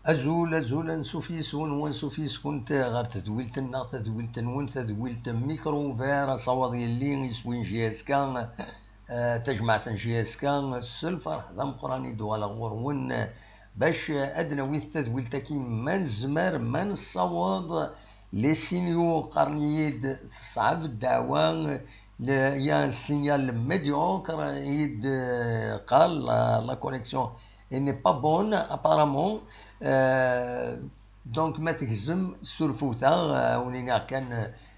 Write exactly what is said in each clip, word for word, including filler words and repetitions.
Azul, azul, ansuf yes-wen, wansuf yes-kent ɣer tedwilt-nneɣ, tadwilt-nwen, tadwilt Micro Ouvert, asawaḍ yelli iswi n J S K, eh, tajmaɛt n J S K, s lferḥ d ameqqran i d-uɣaleɣ ɣur-wen, bac ad d-nawi tadwilt-agi ma nezmer, ma nessaweḍ. Les signaux qqaren-iyi-d teṣɛeb ddeɛwa, le, il y a un signal médiocre, i d-qqar la, la connexion elle n'est pas bonne apparemment. Euh, donc ma tegzem surfut-aɣ, euh, wen-iniɣ kan,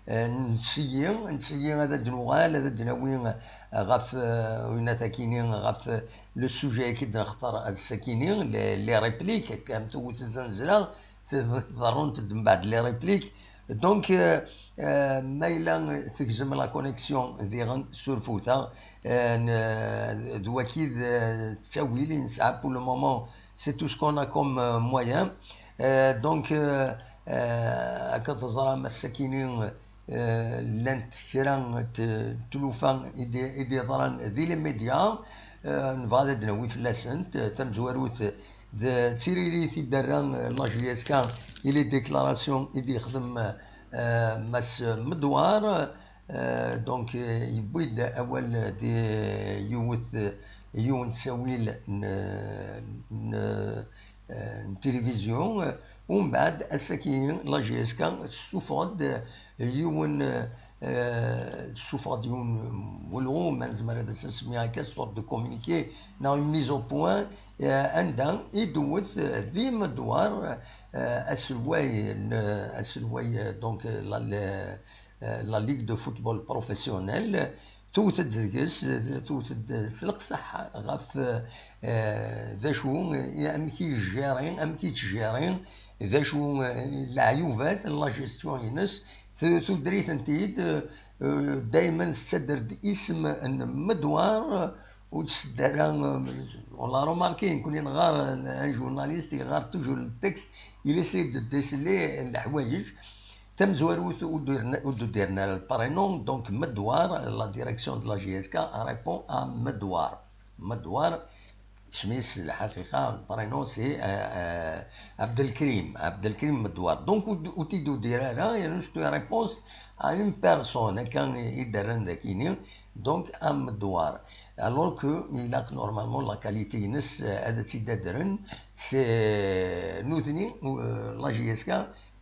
euh, nsiyi, nsiyi ad d-nuɣal, ad d-nawi, euh, ɣef, euh, winat akini, ɣef, euh, le sujet-agi d-nextar ass-akini, les, les répliques, am tewwet zzanzla, ḍerrunt-d mbeɛd les répliques. Donc, euh, euh, ma yella tegzem la connexion diɣen surfut-aɣ, euh, n-, d waki d, euh, ttawil i nesɛa pour le moment, c'est tout ce qu'on a comme, euh, moyen. Euh, donc, euh, euh, akka teẓram ass-akini, euh, llant kra n t-, tlufa i d-, i d-yeḍran di les médias, euh, nebɣa ad d-nawi fell-asent, euh, tamezwarut d tiririt i d-terra, euh, la J S K i les déclarations i d-yexdem, euh, Mass Medwar. Euh, donc, euh, yewwi-d awal di yiwet, yiwen ttawil n, n, euh, n tilivizyu, euh, umbeɛd ass-agi la J S K tessufeɣ-d yiwen, euh, tessufeɣ-d yiwen n welɣu, ma nezmer ad as-nsemmi akka, sorte de communiqué neɣ une mise au point, euh, anda i d-tewwet, euh, di Medwar, euh, aselway n, aselway, euh, donc, euh, la, la, euh, la Ligue de football professionnel, tewwet-d deg-s, tewwet-d s leqseḥ ɣef, euh, d acu, amek i yettjiri, amek i yettjiri, d acu, euh, leɛyubat n la gestion-ines, tu-, tuder-itent-id, euh, daymen tettader-d isem n Medwar, ur tetteddu ara, euh, on l'a remarqué, nekkni nɣar, euh, un journaliste yeɣɣar toujours le texte, il essaie de déceler leḥwayeǧ. Tamezwarut ur d-, ur d-udiren ara le prénom, donc Medwar, la direction de la J S K répond à Medwar. Medwar, isem-is lḥaqiqa, le prénom c'est, euh, euh, Abdelkrim, Abdelkrim Medwar. Donc ur d-, ur t-id-udir ara, yerna c'est une réponse à une personne, akka i d-rran dakini, donc à Medwar. Alors que ilaq normalement la qualité-ines, euh, ad tt-id-adren, c'est, euh, nutni, euh, la J S K,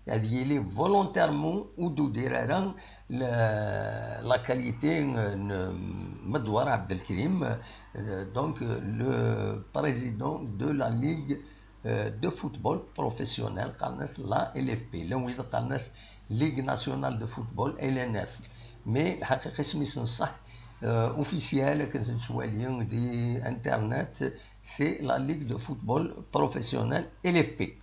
ad yili volontairement ur d-udir ara, la, la qualité, euh, n Medwar Abdelkrim, euh, donc, euh, le président de la Ligue, euh, de football professionnel, qqaren-as la L F P, llan wid qqaren-as Ligue nationale de football, L N F. Mais lḥaqiqa isem-is n ṣṣeḥ, euh, officiel, akken tettwali di internet, c'est la Ligue de football professionnel, L F P.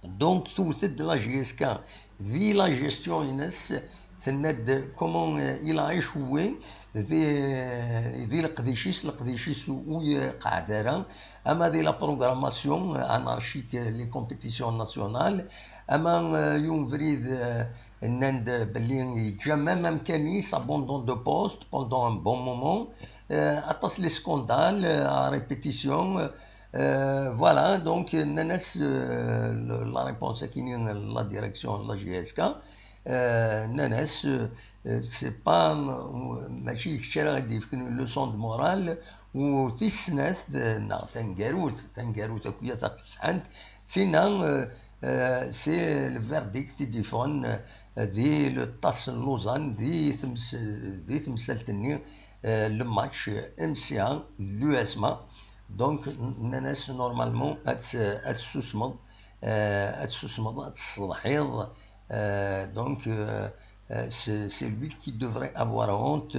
Donc, tewwet-d la J S K di la gestion-ines, tenna-d comment, euh, il a échoué di, di leqdic-is, leqdic-is ur yeqɛed ara, ama di la programmation, euh, anarchique, euh, les compétitions nationales, ama, euh, yiwen ubrid, euh, nnan-d belli yeǧǧa même amkan-is, abandon de poste pendant un bon moment, euh, aṭas les scandales, euh, à répétition, euh, Euh, voilà, donc, euh, nnan-as, euh, le, la réponse akini, la direction de la J S K, euh, nnan-as, euh, euh, c'est pas, euh, mačči kečč ara ɣ-d-yefken une leçon de morale, u tis snat, euh, neɣ taneggarut, taneggarut akya taɣezfant, d tinna, euh, euh, c'est le verdict i d-yeffɣen, euh, di le ṭṭas n Lausanne, di tems-, di temsalt-nni, euh, le match, euh, M C A, l'U S M A. Donc, n-, nnan-as normalement ad t-, ad tessusmeḍ, euh, ad tessusmeḍ, ad tesseḍḥiḍ, euh, donc, euh, euh, c'est, c'est lui qui devrait avoir honte,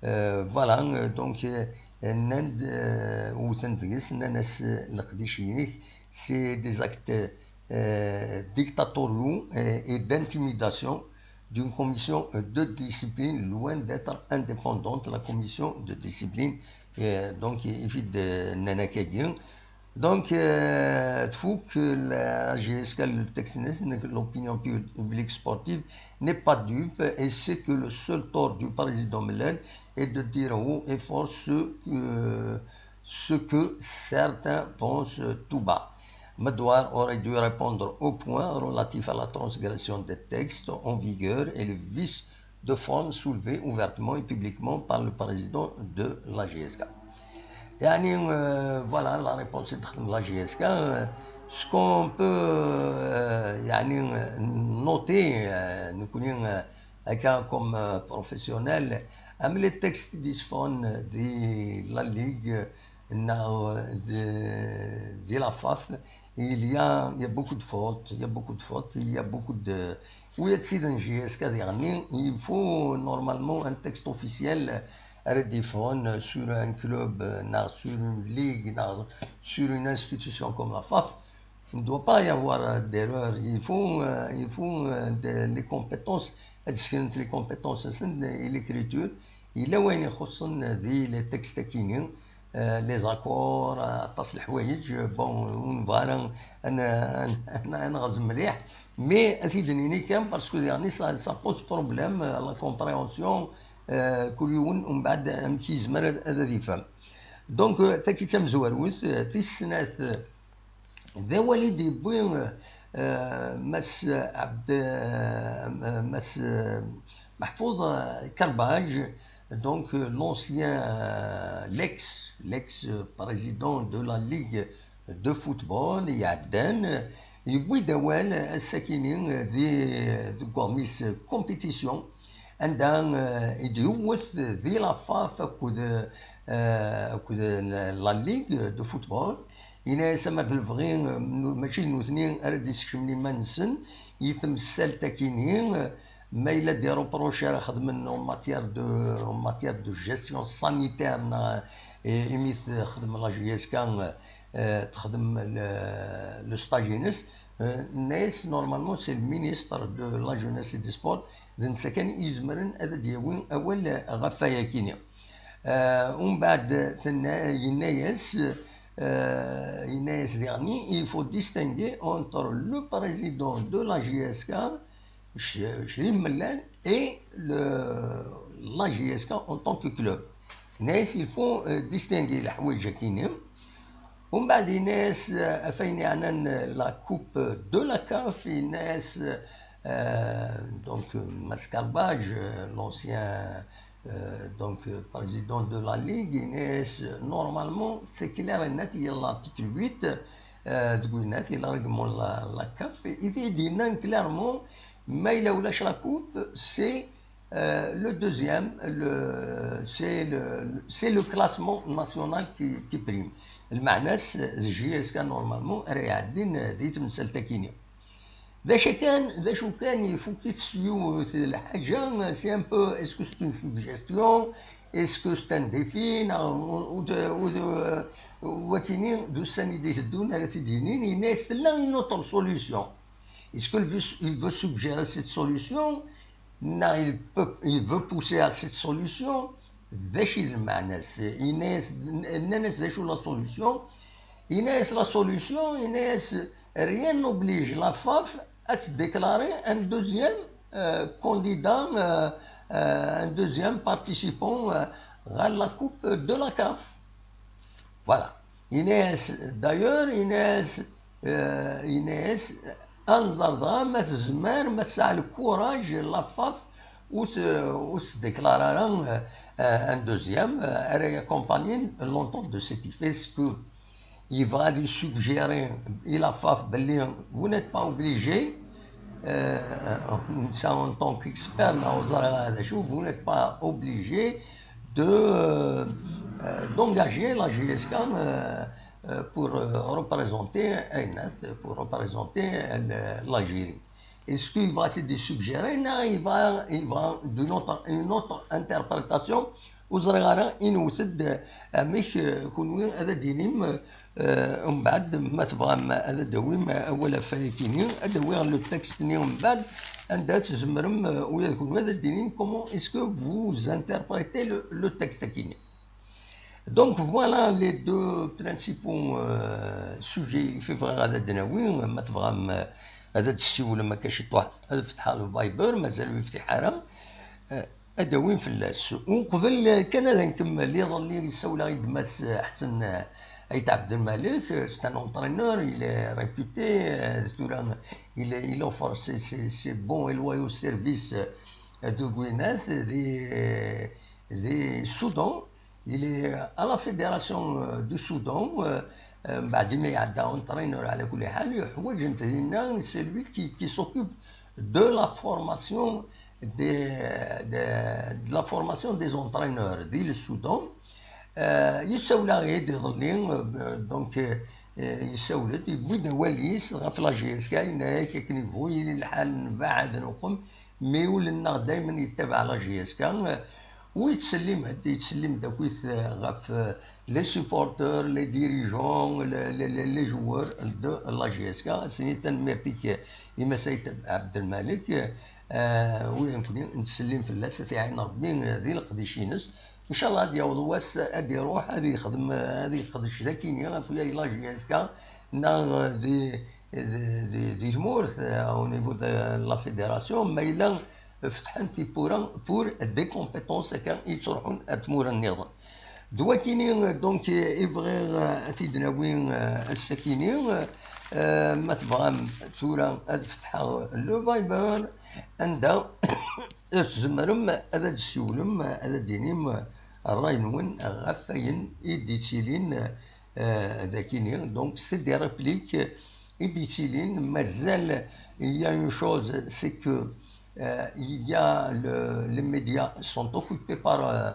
euh, voilà, euh, donc, euh, nnan-d, euh, wten deg-s, nnan-as, euh, leqdic-inek, c'est des actes, euh, dictatoriaux et, et d'intimidation d'une commission de discipline loin d'être indépendante, la commission de discipline, euh, donc, évite de Nanakagi. Donc, euh, il faut que la G S K, le texte, l'opinion publique sportive n'est pas dupe et sait que le seul tort du président Mellal est de dire haut et fort ce que, ce que certains pensent tout bas. Medwar aurait dû répondre au point relatif à la transgression des textes en vigueur et le vice de forme soulevé ouvertement et publiquement par le président de la G S K. يعني, euh, voilà la réponse de la G S K. Euh, ce qu'on peut, euh, يعني, euh, noter, euh, نكوني, euh, هكا comme, euh, professionnel, أما les textes qui sont de la Ligue, neɣ de, de la F A F, il y a, il y a beaucoup de fautes, il y a beaucoup de fautes, il y a beaucoup de, oui, accident J S K dernier, il faut normalement un texte officiel, euh, redéfendre sur un club, euh, neɣ sur une ligue, neɣ sur une institution comme la F A F. Il ne doit pas y avoir, euh, d'erreur. Il faut, euh, il faut, euh, de, les compétences, les compétences et l'écriture. Il y a des textes qui, euh, les accords, euh, aṭas n leḥwayeǧ, euh, bon, ur nebɣi ara ad, ad, ad, ad nɣez mliḥ, mais ad t-id-nini kan parce que, يعني, ça, ça pose problème, euh, à la compréhension, euh, kul yiwen umbeɛd amek yezmer ad, ad, ad ifhem. Donc, euh, tagi d tamezwarut, euh, tis snat, euh, d awal i d-yewwi, euh, Mass Abd, euh, Mass, euh, Mahfouz, euh, Karbaj, donc, euh, l'ancien, euh, l'ex, l'ex-président de la Ligue de football, iɛeddan, euh, yewwi-d awal ass-akini, euh, di, deg uɣmis compétition, anda, euh, i d-yewwet di la F A F akked, euh, akked la, la Ligue de football. Yenna-yas amer d lebɣi, euh, nu-, mačči d nutni ara d-isekcmen iman-nsen i temsalt-akini, euh, ma yella des reproches ara xedmen en matière de, en matière de gestion sanitaire, neɣ, euh, imi texdem la J S K, euh, texdem le, le stage-ines, euh, nenna-yas normalement c'est le ministre de la jeunesse et des sports, d netta kan i izemren ad d-yawi awal ɣef wayakini. Euh, umbeɛd tenna, yenna-yas, euh, yenna-yas diɣenni, il faut distinguer entre le président de la J S K, Ch-, Chérif Mellal, et le, la J S K en tant que club. Yenna-yas, il faut, euh, distinguer leḥwayeǧ-akini. Umbeɛd yenna-yas, euh, ɣef wayen yeɛnan, euh, la coupe de la CAF, yenna-yas, euh, donc, euh, Mass Karbaj, euh, l'ancien, euh, donc, euh, président de la Ligue, yenna-yas, euh, normalement, c'est clair et net, il y a l'article huit, euh, deg winna, il y a le règlement de la, la CAF, i d-yennan clairement, ma yella ulac la coupe, c'est Euh, le deuxième, le, c'est le, c'est le classement national qui, qui prime. Lmeɛna-s, J S K normalement ara iɛeddin di temsalt-agi-nni. D acu kan, d acu kan, ifuk-itt s yiwet lḥaǧa, c'est un peu, est-ce que c'est une suggestion, est-ce que c'est un défi, neɣ, u, u, u, watini d ussan i d-iteddun ara t-id-yinin, yenna-yas tella une autre solution. Est-ce qu'il veut, il veut suggérer cette solution, neɣ il peut, il veut pousser à cette solution? D acu i d lmeɛna-s? Yenna-yas, nnan-as d acu la solution? Yenna-yas la solution, yenna-yas rien n'oblige la FAF à se déclarer un deuxième, euh, candidat, euh, euh, un deuxième participant, euh, à la Coupe de la CAF. Voilà. Yenna-yas, d'ailleurs, yenna-yas, euh, yenna-yas, ad nẓer dɣa ma tezmer, ma tesɛa le courage, la FAF, ur t-, ur teddeklar ara, euh, euh, un deuxième, euh, ara yakumpagnin l'entente de Sétif. Est-ce que yebɣa ad yessuggéri i la FAF belli vous n'êtes pas obligé, euh, netta en tant qu'expert, neɣ ur ẓriɣ ara d acu, vous n'êtes pas obligé de, euh, euh, d'engager la J S K, euh, euh, pour, euh, représenter Aïnas, pour représenter, euh, l'Algérie. Est-ce qu'il va te suggérer? Non, il va, il va d'une autre, une autre interprétation. Ur ẓriɣ ara, inwet-d, euh, amek, euh, kunwi ad d-tinim, euh, umbeɛd, ma tebɣam ad d-tawim awal ɣef wayagi-nni, ad d-awiɣ le texte-nni umbeɛd, anda tzemrem, euh, ula d kunwi ad d-tinim comment est-ce que vous interprétez le, le texte-agi-nni. Donc voilà les deux principaux, euh, sujets i bɣiɣ ad d-nawi. Ma tebɣam, euh, ad d-tessiwlem akka ciṭuḥ, ad fetḥeɣ le Viber, mazal ur yeftiḥ ara. Euh, ad d-awim fell-as. Uqbel kan ad nkemmel, iḍelli ssawleɣ-d Mass Ḥsen Ayt Ɛebdelmalek, c'est un entraîneur, il est réputé, euh, tura, il, il offre ses, ses, ses bons et loyaux services, euh, de Gwinnett, di, di Soudan. Il est à la fédération, euh, du Soudan, euh, euh, mbeɛd ma iɛedda entraîneur, ɛla kulli ḥal, uḥwaǧent dinna, c'est lui qui, qui s'occupe de la formation des, de, de la formation des entraîneurs di le Soudan. Euh, yessawel-aɣ-d iḍelli, euh, donc, euh, yessawel-d, yewwi-d awal-is ɣef la J S K, yenna-yak akken yebɣu yili lḥal, nbeɛɛed neqqim, mais ul-nneɣ daymen yettabaɛ la J S K. Euh, u yettsellim-d, yettsellim-d akkit, euh, ɣef, euh, les supporters, les dirigeants, les, les, les, les joueurs de la J S K. Ass-nni tanemmirt-ik, euh, i Mass Ayt Ɛebdelmalek, euh, u nekkni nettsellim fell-as, ad t-iɛin Rebbi, euh, di leqdic-ines. Ncallah ad yaweḍ wass, ad iruḥ, ad yexdem, euh, ad yeqdec d akini, akk ya la J S K, neɣ, euh, di, di, di, di tmurt, euh, au niveau de la fédération, ma yella fetḥen tiwwura pour des compétences akka i yettruḥun ar tmura nniḍen. D wakini, donc, i bɣiɣ, euh, ad t-id-nawi, euh, ass-akini. Euh, ma tebɣam tura ad fetḥeɣ le Viber, anda tzemrem ad d-tessiwlem, ad d-tinim ṛṛay-nwen ɣef wayen i d-yettilin, euh, d akini. Donc, c'est des répliques i d-yettilin. Mazal, il y a une chose, c'est que, euh, il y a le, les médias sont occupés par, euh,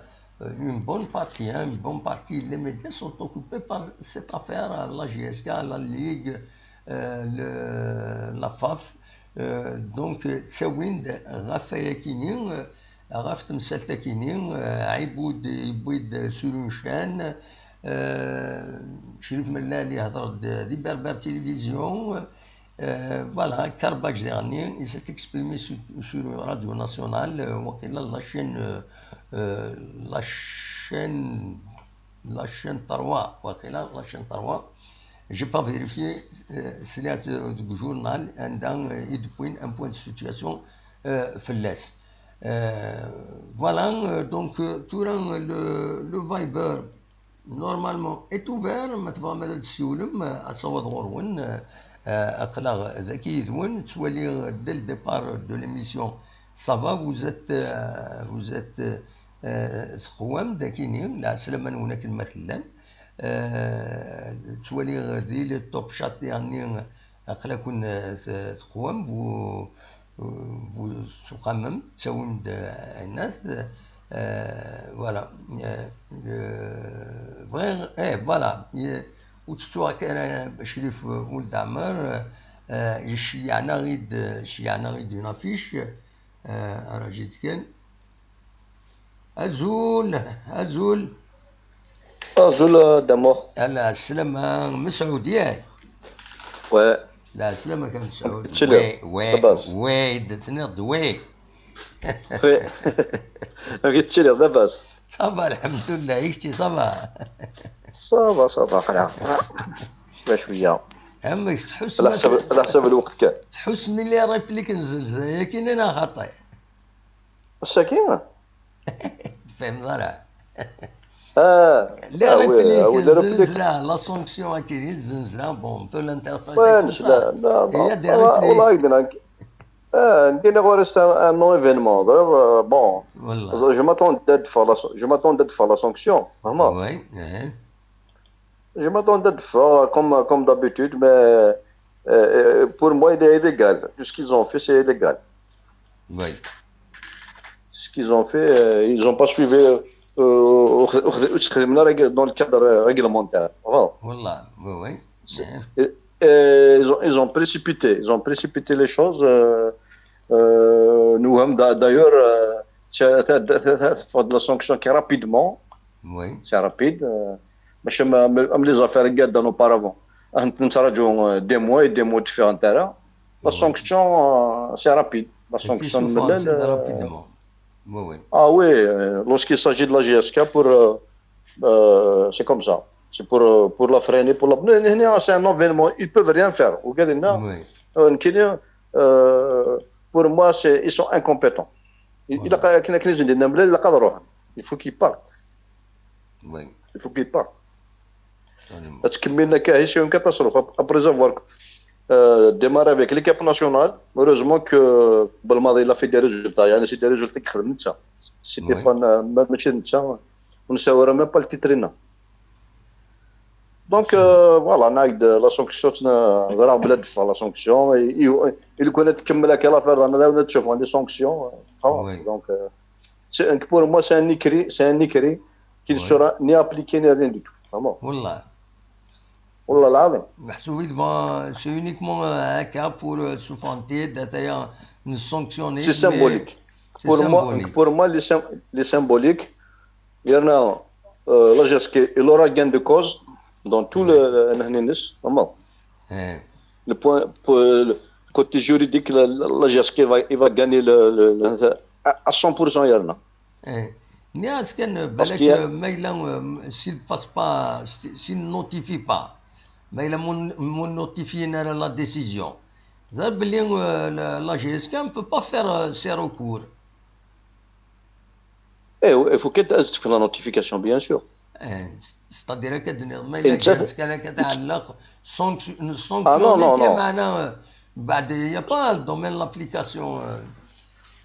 une bonne partie, hein, une bonne partie, les médias sont occupés par cette affaire, euh, la J S K, la Ligue, euh, le, la FAF. Euh, donc, euh, ttawin-d ɣef wayakini, euh, ɣef temsalt-akini, euh, Ɛibud yewwi-d sur une chaîne, euh, Crif Mellal ihder-d di Berbère Télévision, euh, voilà, Karbach daɣenni, il s'est exprimé sur, sur Radio Nationale, euh, waqila la chaîne, euh, euh, la chaîne, la chaîne trois, waqila la chaîne trois. J'ai pas vérifié, euh, sliɣ-t deg journal, anda, euh, i d-wwin un point de situation, euh, fell-as. Euh, voilà, euh, donc, euh, tura, euh, le, le Viber, normalement, est ouvert. Ma tebɣam ad d-tessiwlem, euh, ad taweḍ ɣur-wen, euh, euh, aql-aɣ dagi yid-wen. Ttwaliɣ dès le départ de l'émission, ça va, vous êtes, euh, vous êtes, euh, teqwam-d akini, lɛeslama-nwen akken ma tellam. Euh, ttwaliɣ di le top chat, yeɛni, aql-aken, euh, te-, teqwam, vous, bu-, s uxxamem, ttawin-d, eh, aynas, eh, voilà. Eh, eh, bɣiɣ, eh, voilà. Ye-, ur tettuɣ ara Crif Uld Ɛmer, eh, yeceyyeɛ-aɣ-id, yeceyyeɛ-aɣ-id une affiche, eh, ara ǧǧet kan. Azul, azul. Azul, euh, Damo. Ala, sslama, Mesɛud, yak? Ouais. La, sslama kan, Mesɛud. Tili. Oui, oui, labas. Oui, d-, tenniḍ-d oui. Oui. Amek i tettiliḍ, labas? Ça va, alḥemdulillah, i kečči, ça va? Ça va, ça va, xla. Ma cwiya. Amek tḥuss? Ala ḥsab, ala ḥsab lweqt kan. Tḥuss mi les répliques n zzelzala-agi neɣ xaṭi? Ass-agi? Tfehmeḍ ara. Ah, les ah, oui, répliques, ah, oui, les répliques. Zzelzala, la sanction akkin, zzelzala, bon, on peut l'interpréter comme ça. Il y a des répliques. Voilà, ah, c'est un, un non-événement. Euh, bon, je m'attendais de faire la, je m'attendais de faire la sanction, vraiment. Oui, oui. Je m'attendais de faire comme, comme d'habitude, mais, euh, euh, pour moi, il est illégal. Tout ce qu'ils ont fait, c'est illégal. Oui. Ce qu'ils ont fait, euh, ils ont pas suivi, euh, dans le cadre réglementaire. Voilà. Voilà, oui, oui. Et, et ils ont, ils ont précipité, ils ont précipité les choses. Euh, euh, nous, d'ailleurs, euh, c'est, c'est, c'est, c'est, faut de la sanction qui est rapidement. Oui. C'est rapide. Euh, mais je me, me, me les affaires regarder auparavant. On, on s'arrête, euh, des mois et des mois de faire un terrain. La sanction, euh, c'est rapide. La sanction, c'est rapidement. Oui, oui. Ah oui, euh, lorsqu'il s'agit de la G S K, pour, euh, euh, c'est comme ça. C'est pour, euh, pour la freiner, pour la, mais, mais, mais, c'est un événement. Ils peuvent rien faire. Regardez, non. Oui. Euh, euh, pour moi, c'est, ils sont incompétents. Il, il a, il faut qu'ils partent. Oui. Il faut qu'ils partent. Ad tkemmilem akka, c'est une catastrophe. Après avoir, euh, démarré avec l'équipe nationale, heureusement que Belmadi, il a fait des résultats. Il a fait des résultats. C'était pas, ma-, mačči d netta. On ne saurait même pas le titre. Donc, euh, voilà, on a de la sanction, on a de la sanction, et, et, et le connaît comme la l'affaire dans la, on a des sanctions. Donc, euh, c'est un, pour moi, c'est un écrit, c'est un écrit qui ne sera ni appliqué ni rien du tout. Vraiment. Wallah. Wallah l'azim. Meḥsub, c'est uniquement, euh, un cas pour, euh, se vanter d'être, euh, sanctionné. C'est symbolique. Pour moi, pour moi, les sym-, les symboliques, il y en a, euh, la G S K, il aura gain de cause dans tout le, le, le, le point, pour le côté juridique, la, la, la G S K va, il va gagner le, le, le, à, à cent pour cent, il y en a. Eh, nniɣ-as kan, parce balak, que, euh, ma yella, euh, s'il passe pas, s'il ne notifie pas, ma yella mu, mu notifien ara la décision, ẓer belli, euh, la, la G S K ne peut pas faire, euh, ses recours. Eh, il faut qu'elle fasse la notification, bien sûr. Eh, c'est-à-dire que ma yella G S K kan akka tɛelleq, sanction, une sanction, ah, non, non, non. Meɛna, euh, بعد, il y a pas le domaine de l'application, euh.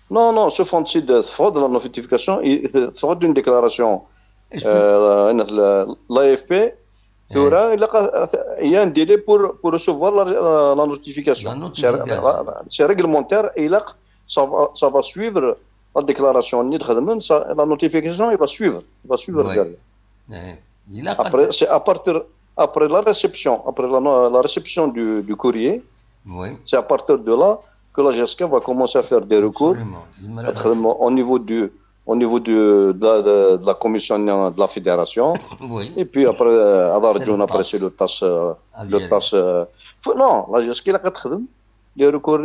Non, non, ce fond-ci de fraude, la notification, il, fraude d'une déclaration, euh, la, la, l'A F P, tura, il a, il y a un délai pour, pour recevoir la, la, la notification. La notification. C'est, c'est réglementaire, et il a, ça va, ça va suivre la déclaration, ça, la notification, il va suivre, il va suivre derrière. Après, c'est à partir, après la réception, après la, la réception du, du courrier, c'est à partir de là que la G S K va commencer à faire des recours, au niveau du, au niveau du, de la, de, de la commission de la fédération. Et puis après, euh, après, c'est le TAS, euh, le TAS, euh, non, la G S K, il a quatre les recours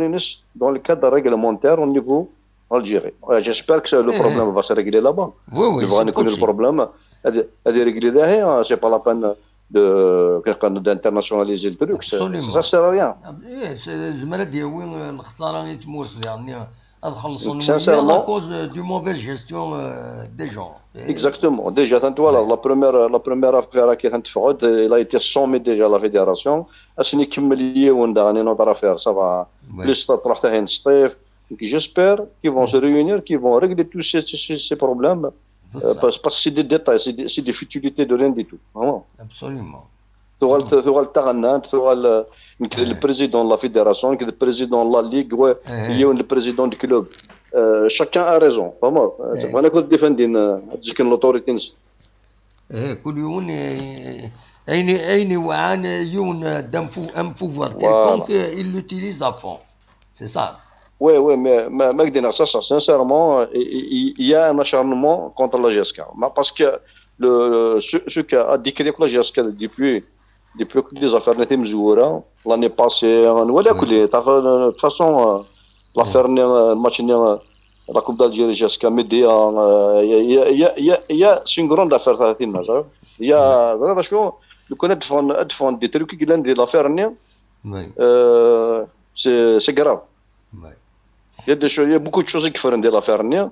dans le cadre réglementaire au niveau Algérie. Ouais, j'espère que le problème va se régler là-bas. Oui, oui, c'est possible. Le problème, elle est réglé derrière, hein, c'est pas la peine de, d'internationaliser le truc, ça sert à rien. Ah, eh, c'est, c'est, zemreɣ ad d-yawi, euh, lexsara i tmurt, yeɛni, ad xellṣen, sincèrement, à cause, euh, du mauvaise gestion, euh, des gens. Exactement. Déjà, voilà, la première, la première affaire qui a été faite, il a été sommé déjà à la fédération. Asmi kemmel yiwen daɣen, une autre affaire, ça va. Plus ça, truḥ tahin sṭif. Donc, j'espère qu'ils vont se réunir, qu'ils vont régler tous ces, ces, ces problèmes. Euh, parce, parce que c'est des détails, c'est des, c'est des futilités de rien du tout. Vraiment. Absolument. Tuɣal, tuɣal d taɣennant, tuɣal, euh, nekk d le président de la fédération, nekk d le président de la ligue, wa, yiwen le président du club. Euh, chacun a raison, vraiment. Bɣan akk ad d-ifandin, euh, ad d-zken l'autorité-nsen. Eh, kul yiwen, eh, ayen, ayen iwɛan, eh, yiwen, eh, d am pou-, am pouvoir quelconque, eh, il l'utilise à fond. C'est ça. Oui, oui, mais, mais, mais, sincèrement, euh, il, il- il y a un acharnement contre la J S K. Mais parce que le, le- ce, ce qu'a a décrit la J S K depuis, depuis que les affaires n'étaient mises au courant, l'année passée, on voit que les- de toute façon, euh, l'affaire, euh, le match, euh, la Coupe d'Algérie, J S K média, euh, il y a, il y a, il y a, il y a, il y a- c'est une grande affaire, ça, c'est une affaire. Il y a, ça, ça, je connais des trucs qui viennent de l'affaire, Oui. euh, c'est c'est grave. Oui. Il y a des choses, il y a beaucoup de choses qui font de l'affaire, hein.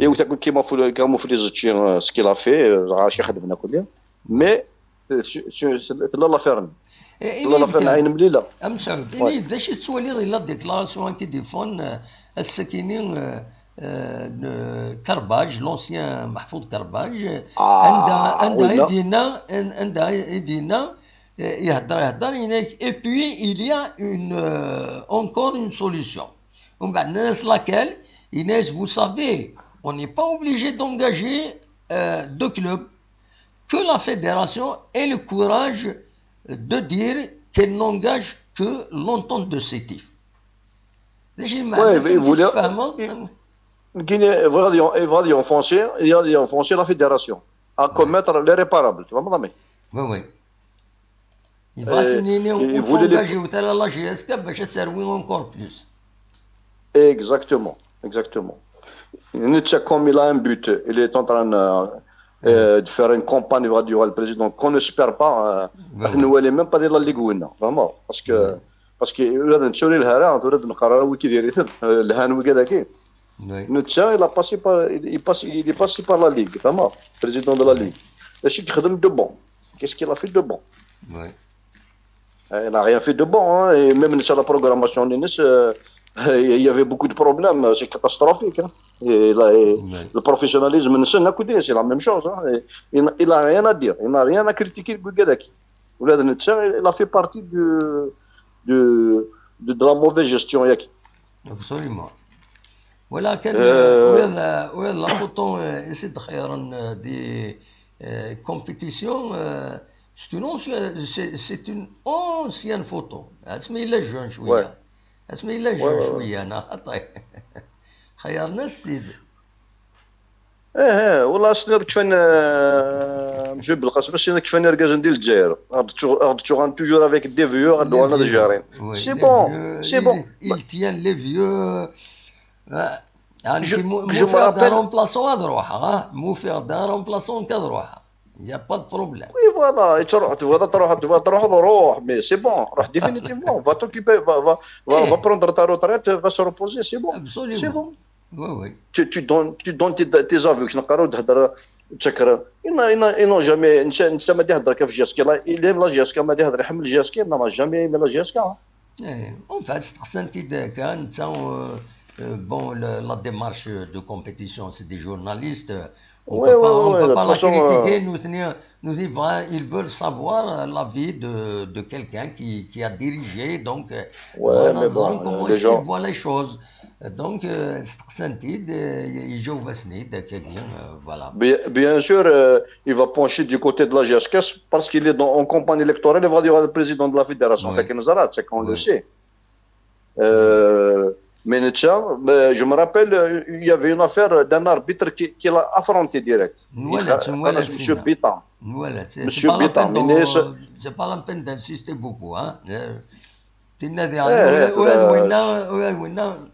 Et où ça qui m'a fait, qui m'a fait les outils, euh, ce qu'il a fait, euh, ça, je sais pas, mais euh, tu- tu- c'est c'est là l'affaire. Et C'est là l'affaire, il عين مليلة. Amsam, Ouais. d acu tettwaliḍ la déclaration-agi di fond, euh, ass-akini, euh, euh, de Carbage, l'ancien Mahfoud Carbage, Ah, anda, anda oui, i là. d-yenna, an- anda i d-yenna, eh, ihedder, ihedder, yenna-k, et puis il y a une, euh, encore une solution. Umbeɛd, laquelle, yenna-k, vous savez, on n'est pas obligé d'engager, euh, deux clubs, que la fédération ait le courage de dire qu'elle n'engage que l'entente de Sétif. D acu i Ouais, meɛna mais il voulait- tesfehmeḍ? il- Guinée, il va dire, il va dire en français, il va dire en français la fédération à commettre l'irréparable. Tu vois, madame. Oui, oui. Il va Euh, signer il une voulait les- engagé au la J S K, ben, je servi encore plus. Exactement, exactement. Nitsa, comme il a un but, il est en train euh, euh, de faire une campagne, il va dire le président, qu'on n'espère pas. Ouais. Euh, nous, elle est même pas de la Ligue Winner, vraiment. Parce que, Ouais. parce que là, dans le Tchori, le Hara, on aurait de Nqara, Wiki, des Rhythmes, euh, le Han, Wiki, Daki. Oui. Nitsa, il a passé par, il, il passe, il est passé par la Ligue, vraiment, président de la Ligue. Et c'est que de bon. Qu'est-ce qu'il a fait de bon? Oui. Euh, Il n'a rien fait de bon, hein. Et même sur la programmation, Nice, euh, il y avait beaucoup de problèmes. C'est catastrophique, hein. Et là, et Oui. Le professionnalisme, c'est la même chose, hein. Et il n'a- il n'a rien à dire. Il n'a rien à critiquer, Gugadaki. Il a fait partie du, du, de, de la mauvaise gestion. ياك. Absolument. ولكن Euh, وهذا وهذا la photo, euh, essaie de خيرا, euh, des, euh, compétitions, euh, c'est une ancienne, c'est, c'est une ancienne photo. اسمي لا جون شويه. Ouais. اسمي لا Ouais, جون ouais, ouais. شويه انا خطي. خيرنا السيد. ايه ايه والله، سنير كفان، آه، مشي بالقاسم، سنير كفان يرقز ندير الجزائر. غادي تشوف، غادي تشوف، غادي toujours avec des vieux، غادي Les وانا vieux. جارين. Oui, C'est les bon, vieux, c'est il- bon. Il tient les vieux. آه، يعني Je- كي مو je me فيغ دان rappelle- رومبلاسون غادي نروح، ها؟ مو فيغ دان رومبلاسون كتروح. Il y a pas de problème. Oui, voilà, et tu vas, tu vas, tu vas, tu vas, tu vas, mais c'est bon, روح définitivement, va t'occuper, va, va, va, Eh. va prendre ta retraite, va se reposer, c'est bon. Absolument. C'est bon. Oui, oui. Tu, tu donnes, tu donnes tes, tes avis, كنا نقراو تهضر تشكر. Il n'a, il n'a, il n'a jamais, نسى، نسى ما يهضر كيف جي اس كي، لا، il aime la J S K، ما يهضر يحمل جي اس كي، il n'a jamais aimé la J S K. Eh, en fait, c'est très senti de quand, euh, euh, bon, le- la démarche de compétition, c'est des journalistes. On Ouais, peut ouais, pas, on ouais, peut de pas toute la façon, critiquer. euh, Nous, nous, nous, ils veulent savoir, euh, l'avis de, de quelqu'un qui, qui a dirigé. Donc, euh, Ouais, voilà, mais disons, bon, comment les est-ce qu'il gens- voit les choses. Euh, Donc, euh, c'est très senti, euh, il joue Vesnid, quelqu'un, euh, voilà. Bien, bien sûr, euh, il va pencher du côté de la J S K parce qu'il est dans, en campagne électorale, il va dire le président de la fédération. Ouais. Fait que nous arrête, c'est qu'on le Ouais. sait. Euh, mais نتشا, mais je me rappelle, euh, il y avait une affaire d'un arbitre qui, qui l'a affronté direct. Voilà, Il- voilà, Monsieur c'est Bitan. Voilà, c'est c'est Monsieur pas la Bitan, peine d'en- mais ce- c'est pas la peine d'insister beaucoup, hein. Euh, تنادي Eh, عليه eh, وين euh, وين وين وين.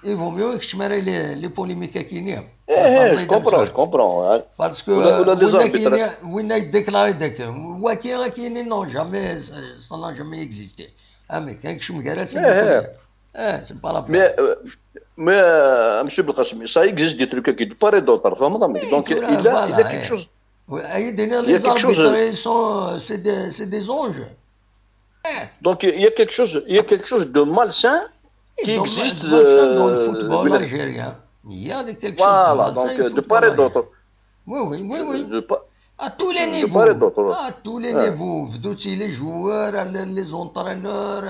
Il vaut mieux que je me les, les polémiques à Kenya. Eh, eh, je comprends, je comprends. Hein. Parce que ولا- ولا les وين arbitres. كاين وين يديكلاري داك واكي كاين non jamais, ça n'a jamais existé. Ah, mais كاين شي مقاله c'est Eh, eh. Eh, c'est pas la peine. Mais, euh, mais euh, Monsieur Belkacem, ça existe des trucs qui de part et d'autre. Enfin, madame. Donc, il y a, il y a quelque chose. Oui, il y a des- Il y a les quelque chose. Arbitres, ils sont, euh, c'est des, c'est des anges. Donc, il y a quelque chose, il y a quelque chose de malsain qui Et dans- existe dans le- dans le euh, football de- algérien. Il y a des quelque chose de Voilà, malsain donc au euh, de football part et algérien. D'autre. Oui, oui, oui, oui. De part- À tous les niveaux. À tous les niveaux. Bdu si les joueurs, ar les entraîneurs,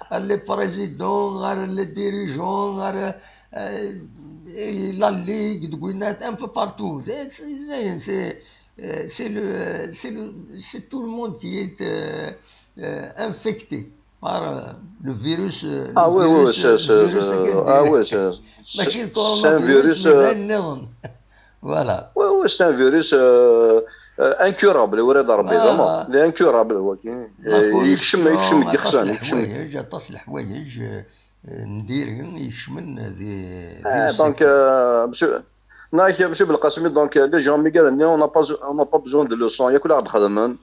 ar les présidents, ar les dirigeants, ar la ligue, de Gwinnett, un peu partout. C'est tout le monde qui est infecté par le virus. Ah oui, oui, c'est un virus. Voilà. Oui, oui, c'est un virus incurable. Il est incurable. Il est incurable. Yekcem, yekcem deg yixṣan, yekcem. Aṭas n leḥwayeǧ n diri yekcmen di donc monsieur Belqasmi, donc les gens mi gaden, on n'a pas besoin de leçons, yak la ɣ-d-xedmen.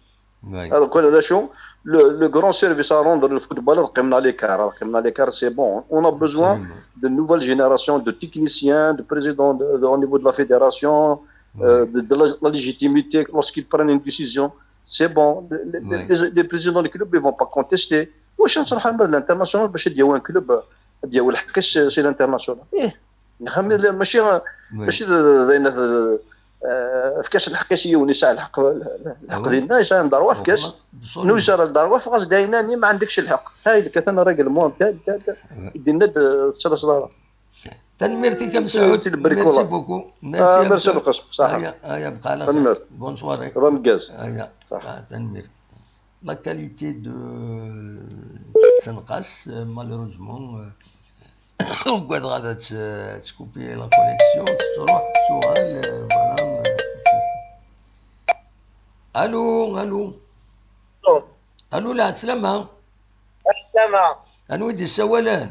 Ad qul d acu, le grand service à rendre le football, ad qqimen à l'écart, ad qqimen à l'écart, c'est bon. On a besoin de nouvelle génération de techniciens, de présidents au niveau de la fédération, de la légitimité lorsqu'ils prennent une décision. C'est bon. Les présidents du club, ils vont pas contester. Wac ad nserḥ ma d l'international bac ad d-yawi un club, ad d-yawi lḥeqq-is, c'est l'international. Mačči d ayen, efk-as lḥeqq-is i yiwen yesɛa lḥeqq. Lḥeqq dinna yesɛa ddṛwa, efk-as. Nu yesɛa ddṛwa, fɣas d ayen-nni ma ɛendek-c lḥeqq. Hay lkatan règlement dinna tesɛa ddṛwa. Tanemmirt-ik a Mesɛud. Merci beaucoup. Merci a Mesɛud. Aya, aya, bqa ɛla xir. Tanemmirt. Bonne soirée. Tanemmirt. La qualité de, tessenqas, malheureusement. Ugadeɣ ad tkupi la connexion, tettruḥ, tuɣal, voilà. Allô, allô. Allô, lɛeslama. Lɛeslama. Anwa i d-yessawalen?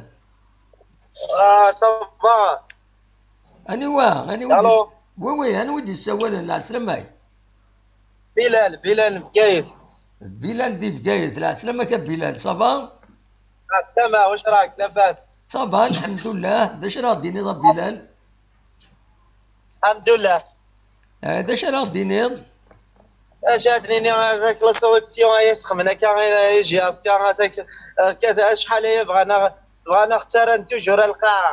Ah, ça va. Aniwa? Aniwa? Allô. Oui, oui, anwa i d-yessawalen? Lɛeslama-k. Bilal, Bilal Bgayet. Bilal di Bgayet. Lɛeslama-k a Bilal, ça va? Lɛeslama, wac raak, labas? Ça va, lḥemdullah. D acu ara ɣ-d-tiniḍ a Bilal? Lḥemdullah. Eh, d acu ara ɣ-d-tiniḍ? Acu ad nini, avec la sélection ay asxemmen akka, ay J S K, acḥal aya bɣan aɣ-, bɣan aɣ-ttarran toujours ar lqaɛa.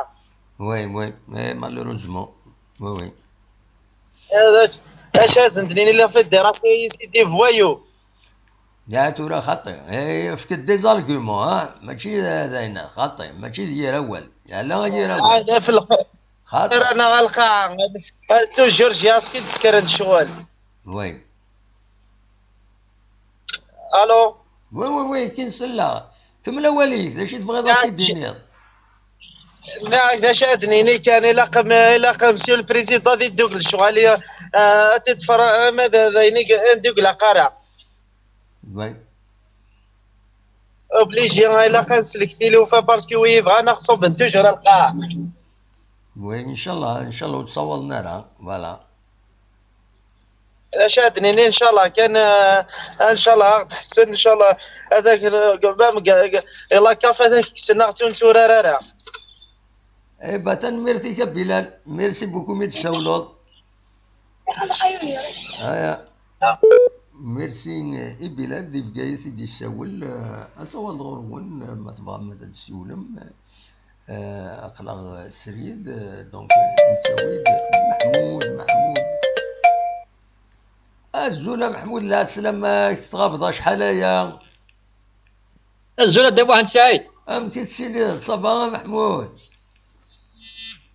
Oui, oui, oui, malheureusement. Oui, oui. Acu ad sen-d-nini, la fédération, c'est des voyous. Ya tura xaṭi. Eh, efk-d des arguments, ha? Mačči d, d ayen, xaṭi. Mačči d yir awal. Ala yir awal. Ah, ɣef lq-, xaṭi. Rran-aɣ ar lqaɛa. Toujours J S K i d-ssekren ccɣel. Oui. Allô? Oui, oui, oui, akken selleɣ. Kemmel awal-ik, d acu i tebɣiḍ ad t-id-tiniḍ? Nniɣ-ak d acu ad d-nini kan, ilaq m-, ilaq Monsieur le Président ad iddugel ccɣel, ah, ad t-id-tfer, ama d, d ayen i, i d-ur ilaq ara. Oui. Obligé, ilaq ad nsellek tilufa parce que wi yebɣan ad ɣ-ṣubben toujours ar lqaɛa. Oui, ncallah, ncallah ur ttṣawaḍen ara, voilà. D acu ad d-nini, ncallah kan, ah, ncallah ad ɣ-d-ḥessen, ncallah ad ak-, même g-, g-, i la CAF ad ak-kksen, neɣ ur netturar ara. Eh ben, tanemmirt-ik a Bilal, merci beaucoup mi d-tsawleḍ. Aya. Merci i Bilal di Bgayet i d-yessawel. Eh, ad tawḍeḍ ɣur-wen, eh, ma tebɣam ad d-tessiwlem. Eh, aql-aɣ srid, eh, donc, nettawi-d Meḥmud, Meḥmud. Azul a Meḥmud, lɛeslama-k, tɣabeḍ acḥal aya? Azul a Dda Muḥend Saɛid. Amek i tettiliḍ? Ça va a Meḥmud?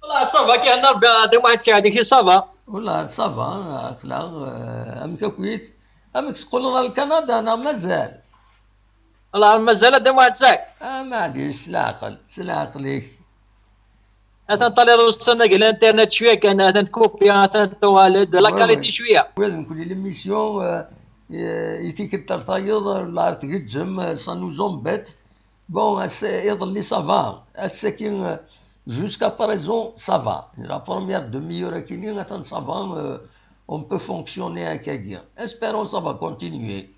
Wallah, ça va, kihna Rebbi a Dda Muḥend Saɛid, kečč ça va? Wallah, ça va, aql-aɣ, eh, amek akkit? Amek teqqleḍ ar Lkanada neɣ mazal? Wallah, mazal a Dda Muḥend Saɛid. Ah, maɛlic, s leɛqel, s leɛqel-ik. Atan taliḍ ussan-agi l'internet cwiya kan, atan kupi, atan tuɣal-d la qualité cwiya. Oui, nekkni l'émission, euh, euh, i tikkelt ar tayeḍ, la tgezzem, euh, ça nous embête. Bon, ass-, iḍelli ça va. Ass-agi, euh, jusqu'à présent, ça va. La première demi-heure akini, atan ça va, euh, on peut fonctionner akkagi. Espérons ça va continuer.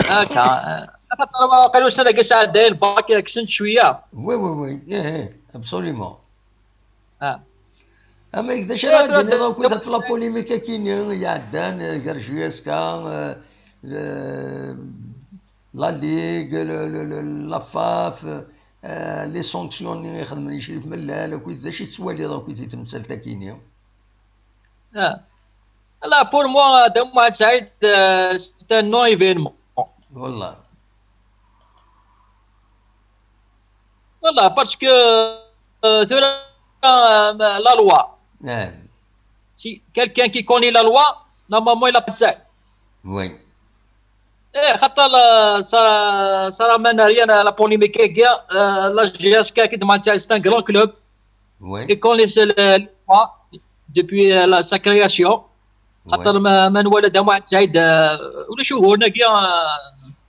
Akka, eh, axaṭer waqil ussan-agi sɛeddayen lbak kksen-d cwiya. Oui, oui, oui, eh, eh, absolument. Ah. Ama d acu ara d-tiniḍ akk ɣef la polémique akini iɛeddan, eh, gar J S K, eh, le, la Ligue, le, le, le, la FAF, eh, les sanctions-nni i xedmen i Crif Mellal, akkit d acu i tettwaliḍ akkit i temsalt akini? Ah. Là, pour moi, Dame Mohamed Saïd, euh, c'est un non-événement. Voilà. Voilà, parce que euh, c'est la loi. Si quelqu'un qui connaît la loi, normalement, il a pas de ça. Oui. Eh, خاطر ça, ça ramène à rien à la polémique. Euh, la G S K, c'est un grand club. Oui. Ils connaissent le, le roi depuis euh, la, sa création. Oui. خاطر ما ما نولد مع سعيد، آه، ولا شو هو ناقيا، آه،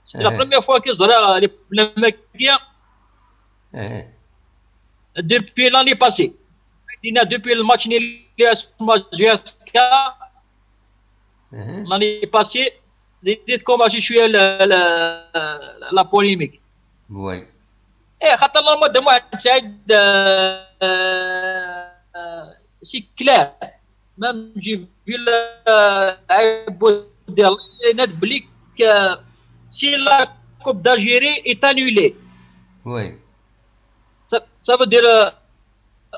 c'est la première fois كي زرا لي بروبليم كيا depuis l'année passée. دينا depuis le match nul à G S K l'année passée. J'ai commencé à jouer la, la, la polémique. Oui. Eh, خاطر la mode de moi, c'est clair. Même j'ai vu le euh, si la Coupe d'Algérie est annulée. Oui. Ça, ça veut dire, euh,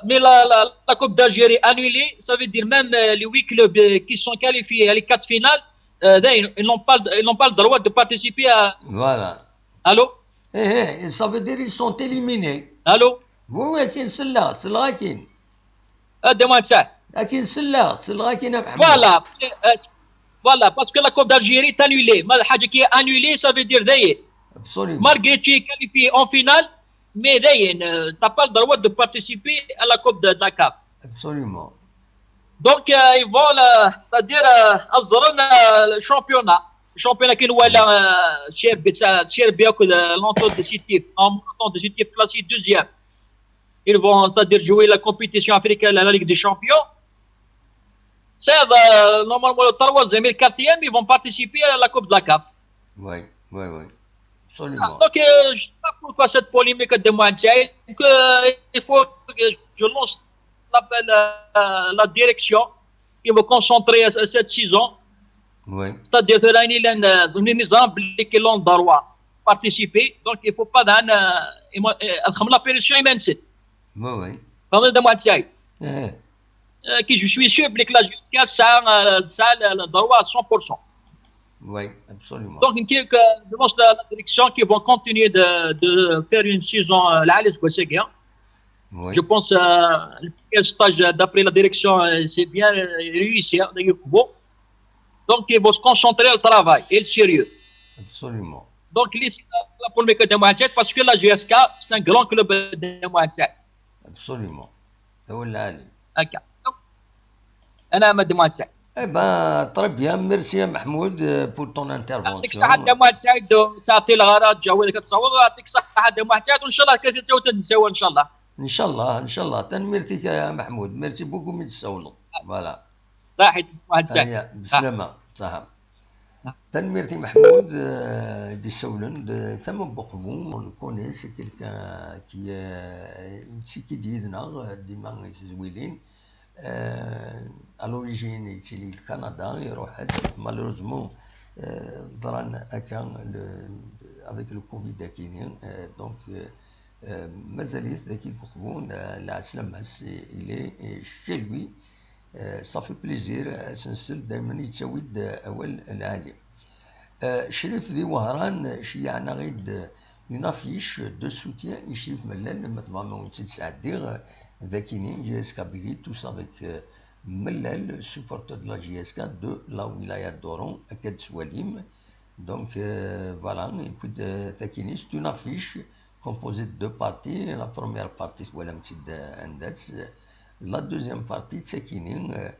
mais la, la, la Coupe d'Algérie annulée, ça veut dire même euh, les huit clubs euh, qui sont qualifiés à les quatre finales, euh, ils n'ont pas, ils n'ont pas le droit de participer à. Voilà. Allô? Eh, eh, ça veut dire ils sont éliminés. Allô? Oui, oui, c'est là, c'est là. Voilà. Voilà, parce que la Coupe d'Algérie est annulée. Malgré que tu es qualifié en finale, mais tu n'as pas le droit de participer à la Coupe de Dakar. Absolument. Donc, euh, ils vont, euh, c'est-à-dire, euh, le championnat. Le championnat qui nous voilà, euh, l'entente de Sétif, en entente de Sétif classé deuxième. Ils vont, c'est-à-dire jouer la compétition africaine, la Ligue des Champions. C'est euh, normalement le troisième et le quatrième, ils vont participer à la Coupe de la CAF. Oui, oui, oui. Absolument. Donc, euh, je ne sais pas pourquoi cette polémique de moi. Donc, euh, il faut que je lance l'appel à la direction qui va concentrer cette saison. Oui. C'est-à-dire que l'année, les gens qui ont le droit de participer, donc il ne faut pas donner euh, la pression immense. Oui, oui. Pendant de moi, euh, que je suis sûr que la G S K ça, euh, ça le, le droit à cent pour cent. Oui, absolument. Donc, une que, que, je pense la, la direction qui vont continuer de, de faire une saison euh, la Alice Gosseguen. Oui. Je pense euh, le stage d'après la direction, euh, c'est bien euh, réussi. Hein, donc, ils vont se concentrer au travail et le sérieux. Absolument. Donc, la polémique de Mohamed, parce que la G S K, c'est un grand club de Mohamed. Absolument. هو العالي. هكا. انا مدموعة تسعة. Eh ben, très bien, merci يا محمود euh, pour ton intervention. يعطيك الصحة مدموعة تسعة، تعطي الغرض، جاوبك تصور، يعطيك الصحة مدموعة تسعة، وان شاء الله كاس تعاود نساو ان شاء الله. ان شاء الله، ان شاء الله. تنميرتك يا محمود، merci beaucoup من تسولو. Voilà. صحيح مدموعة تسعة. هيا، بسلامة. صحة. Tanmirti Mahmoud, euh, d-issawlen d Tama Buqbu, on le connaît, c'est quelqu'un qui est, qui est dima, dima, euh, à l'origine, il est du Canada, il est malheureusement, euh, avec le Covid, euh, donc, euh, euh, mazal-it dagi Buqbu, euh, la, il est, euh, chez lui, Euh, ça fait plaisir, euh, ad s-nsel daymen yettawi-d, euh, awal lɛali. Euh, Crif di Wehran, euh, ceyyeɛ-aɣ-d, euh, une affiche de soutien i Crif Mellal, ma tebɣam ad wen-tt-id-sɛeddiɣ, euh, d akini, J S K Kabylie, tous avec, euh, Mellal, supporter de la J S K, de la wilaya d'Oran, akka d-tettwalim. Donc, euh, voilà, et puis, euh, takini, c'est une affiche composée de deux parties. La première partie, voilà, la deuxième partie, c'est kini, euh,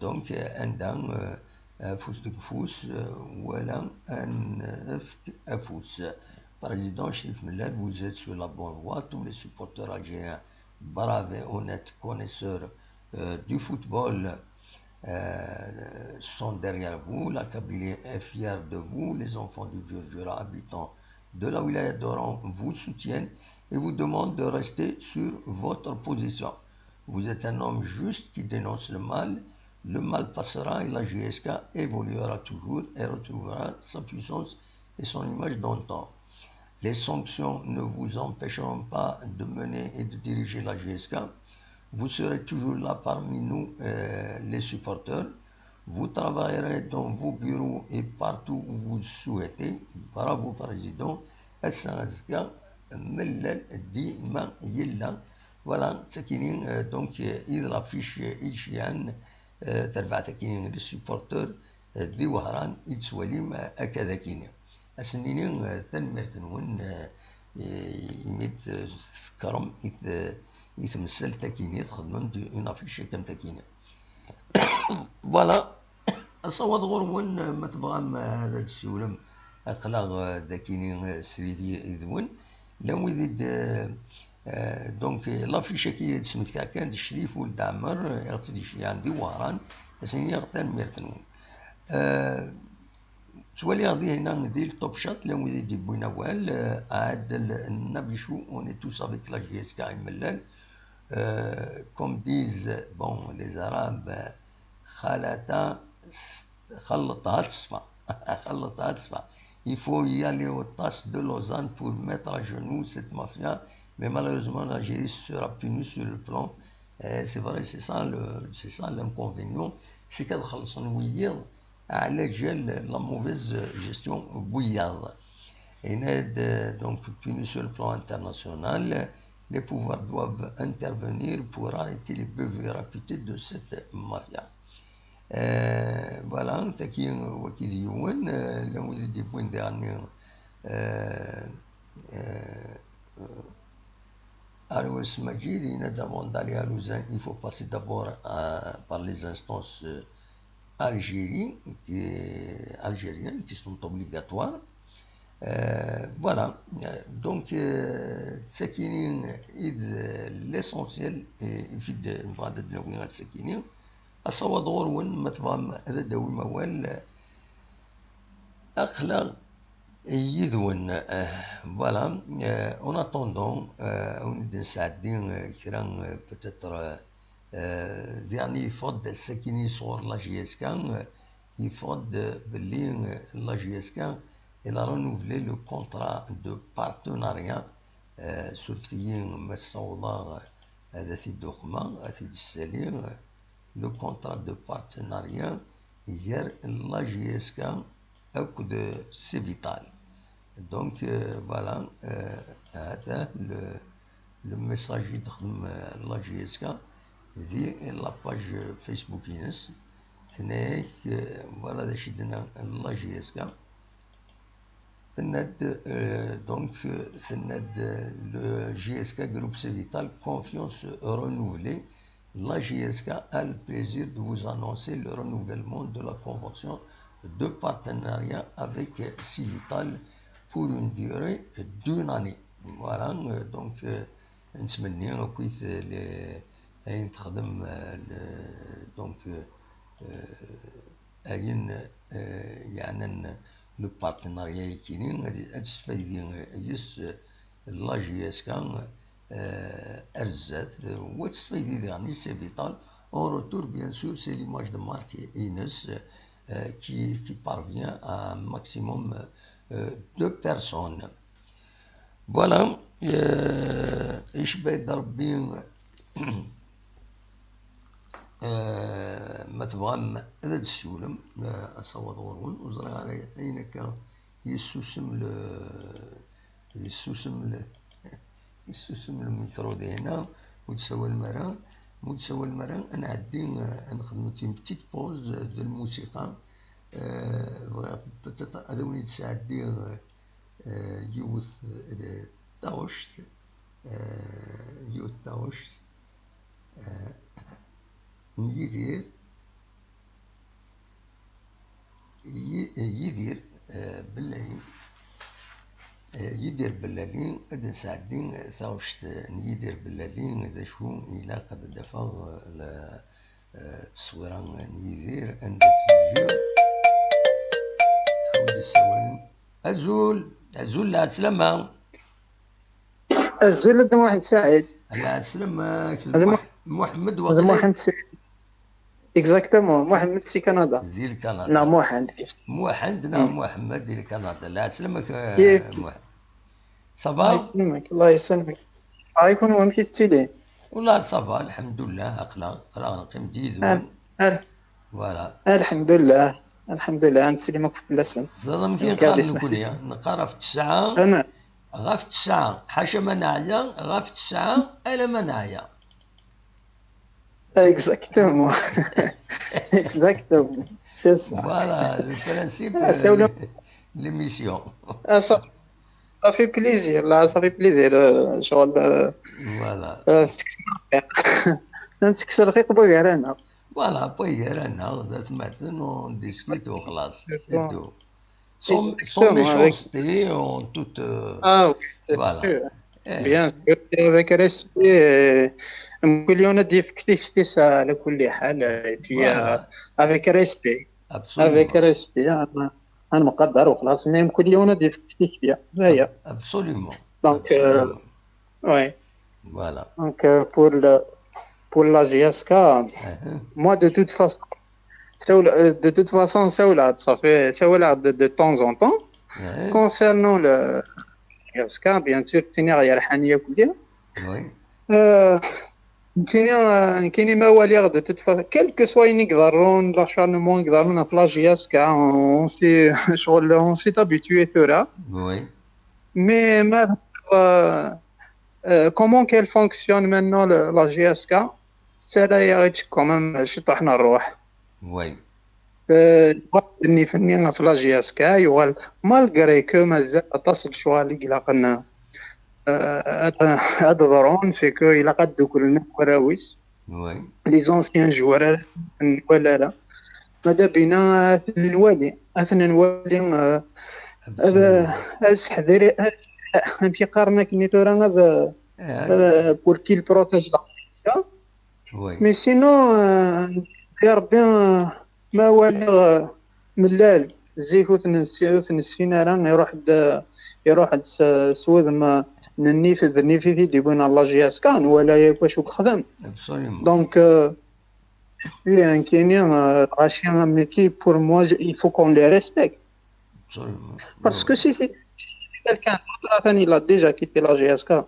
donc, euh, anda, euh, afus deg ufus, euh, wala ad nefk afus. Président Crif Mellal, vous êtes sur la bonne voie. Tous les supporters algériens, braves et honnêtes connaisseurs, euh, du football, euh, sont derrière vous. La Kabylie est fière de vous. Les enfants du Djurdjura, habitants de la wilaya d'Oran, vous soutiennent et vous demandent de rester sur votre position. Vous êtes un homme juste qui dénonce le mal. Le mal passera et la J S K évoluera toujours et retrouvera sa puissance et son image d'antan. Les sanctions ne vous empêcheront pas de mener et de diriger la J S K. Vous serez toujours là parmi nous, euh, les supporters. Vous travaillerez dans vos bureaux et partout où vous le souhaitez. Bravo, Président. Ass-a, azekka, mellal, dima yella. Voilà, d takini, euh, donc, euh, i d l'affiche, euh, i d-ceyɛen, euh, terbaɛt akini, les supporters, euh, di Wehran, i d-tettwalim, euh, akka d akini. Ad sen-nini, euh, tanemmirt-nwen, euh, i, imi d-, tfekrem i t-, i temsalt akini, txedmem-d une affiche akka am takini. Voilà. Asawaḍ ɣur-wen, ma tebɣam, eh, ad d-tsiwlem, aql-aɣ, eh, d akini, eh, srid yid-wen. Llan wid i d, eh, eh, donc, eh, l'affiche-agi i d-smektaɣ kan d Crif Uld Ɛmer, eh, i ɣ-tt-id-iceyyɛen di Wehran, ad s-iniɣ tanemmirt-nwen. Eh, ttwaliɣ dihna di le Top Chat, llan wid i d-yewwin awal, eh, Adel Nabichou, on est tous avec la J S K imellal. Euh, comme disent, bon, les Arabes, خلطها، خلطها تصفى. خلطها تصفى. Il faut y aller aux tasses de Lausanne pour mettre à genoux cette mafia. Mais malheureusement, l'Algérie sera punie sur le plan. Euh, c'est vrai, c'est ça le, c'est ça l'inconvénient. C'est qu'elle خلصن ويض على جال la mauvaise gestion ويض. Et donc, puni sur le plan international, les pouvoirs doivent intervenir pour arrêter les bevues répétées de cette mafia. Euh, voilà, tagi wagi d yiwen, euh, llan wid i d-yewwin daɣen, euh, euh, Alois Magid, il dit, avant d'aller à Lausanne, il faut passer d'abord, euh, par les instances, euh, Algérie, qui, algériennes, qui sont obligatoires. Euh, voilà. Euh, donc, euh, d takini i d l'essentiel, et i d-, nebɣa ad d-nawi ɣer takini. Asawaḍ ɣur-wen, ma tebɣam ad d-tawim awal, aql-aɣ yid-wen. Euh, voilà. Euh, en attendant, euh, ad wen-d-nesɛeddi, euh, kra, euh, peut-être, euh, euh, diɣen yeffeɣ-d ass-akini sɣur la J S K, euh, yeffeɣ-d, euh, belli, euh, la J S K, elle a renouvelé le contrat de partenariat, euh, surfet-iyi ma ssawḍeɣ, euh, ad t-id-uqmeɣ, ad t-id-ssaliɣ, euh, le contrat de partenariat gar la J S K akked Civital. Donc, euh, voilà, euh, هذا le, le message i d-texdem, euh, la J S K di la page Facebook-ines. Tenna-yak, euh, voilà d acu i d-tenna la J S K. Tenna-d, euh, donc, euh, tenna-d, euh, le J S K Groupe Civital, confiance renouvelée. La J S K a le plaisir de vous annoncer le renouvellement de la convention de partenariat avec, euh, Civital pour une durée d'une année. Voilà, euh, donc, euh, nettmenni akkit, euh, les, ayen texdem, euh, le, donc, euh, euh, ayen, euh, yeɛnan le partenariat-agi-ni, ad, ad tesfaydi, euh, yes, euh, la J S K, euh, ar zdat, euh, wa tesfaydi diɣen i Civital. En retour, bien sûr, c'est l'image de marque-ines, euh, qui, qui parvient à un maximum, euh, de personnes. Voilà, euh, icba-d Rebbi, euh, ma tebɣam ad d-tessiwlem, euh, asawaḍ ɣur-wen, ur ẓriɣ ara ayen akka yessusem le, yessusem le, yessusem le micro dihna, ur d-tsawalem ara, ur d-tsawalem ara, ad nɛeddi, euh, ad nexdem une petite pause de lmusiqa. Euh, bɣiɣ peut-être ad awen-id-sɛeddiɣ, euh, euh, yiwet, euh, taɣect, euh, yiwet taɣect, euh, n Yidir, Yi-, Yidir, euh, Bellali, euh, Yidir Bellali, ad d-nesɛeddi taɣect n Yidir Bellali, d acu ilaq ad d-afeɣ, euh, la, euh, tteswira n Yidir, anda tt-ǧǧiɣ, ad d-ssawalen. Azul, azul, lɛeslama. Azul a Dda Muḥend Saɛid. Lɛeslama-k, d Muḥ-, Muḥ-, Muḥemmed d waqila. Muḥend Saɛid. Exactement, Muḥemmed si Kanada. Di Kanada. Neɣ Muḥend. Muḥend neɣ Muḥemmed di Kanada. Lɛeslama-k, eh, Muḥend. Ça va? Allah yesselmek, Allah yesselmek. Alaykum, wamek i tettili? Wallah, ça va, lḥemdullah, aql-aɣ, aql-aɣ neqqim-d yid-wen. Ar, ar. Voilà. Alḥemdullah. Alḥemdullah, ad neslim akk fell-asen. Teẓriḍ amek i neqqar nekkni? Neqqar ɣef ttesɛa, ɣef ttesɛa, ḥaca ma neɛya, ɣef ttesɛa ala ma neɛya. Exactement. Exactement. C'est ça. Voilà, le principe, ah, euh, l'émission. Ah, ça, ça fait plaisir, là, ça fait plaisir, euh, شغل, euh, voilà. Euh, c'est ça. Voilà, pas grave, on discute, on خلاص, c'est tout. Sans, sans méchanceté, en toute, euh, ah oui, c'est sûr. Bien sûr, c'est avec respect, euh, مكل يوم ندير في كتيك كتيس على كل حال, et puis, euh, avec respect. Absolument. Avec respect, أنا, أنا مقدر وخلاص, mais مكل يوم ندير في كتيك, هيا. Absolument. Donc, euh, absolument. Oui. Voilà. Donc, euh, pour le, pour la J S K, moi, de toute façon, ça, euh, de toute façon, ça, ça fait, ça, de, de temps en temps. Concernant le J S K, bien sûr, c'est une arrière. Oui. Euh, كاينين, كاينين ما واليغ de toute façon, quel que soit une يقدرون, l'acharnement يقدرون في la J S K, on s'est, on s'est habitué à ça. Oui. Mais, mais, euh, euh, comment qu'elle fonctionne maintenant, le, la J S K, ça là, il y a quand même, je t'en roh. Oui. Euh, ني في la J S K, يوال, malgré que مازال aṭas n lecɣal i ilaqen, euh, ad, ad ḍrun, c'est que ilaq ad dduklen warraw-is. Oui. Les anciens joueurs, n-, ولا لا. ماذا بينا أثنين نوالي, أثنين نوالي, euh, هذا, هذا السحذري, هذا, أمشي قارنك نيتورا, هذا, هذا pour qu'il protège la J S K. Oui. Mais sinon, euh, يا ربي, euh, ما والي, euh, ملال, زيك وثنسي-, وثنسينا راه يروح د-, يروح د-, س-, سوذ ما ننيف, ذنيفي في ديبونا la J S K, ولا يكواش وخدم. Absolument. Donc, euh, oui, un Kenyan, euh, Rachid Amniki, pour moi, je, il faut qu'on les respecte. Absolument. Parce que si c'est, si c'est quelqu'un d'autre, il a déjà quitté la J S K.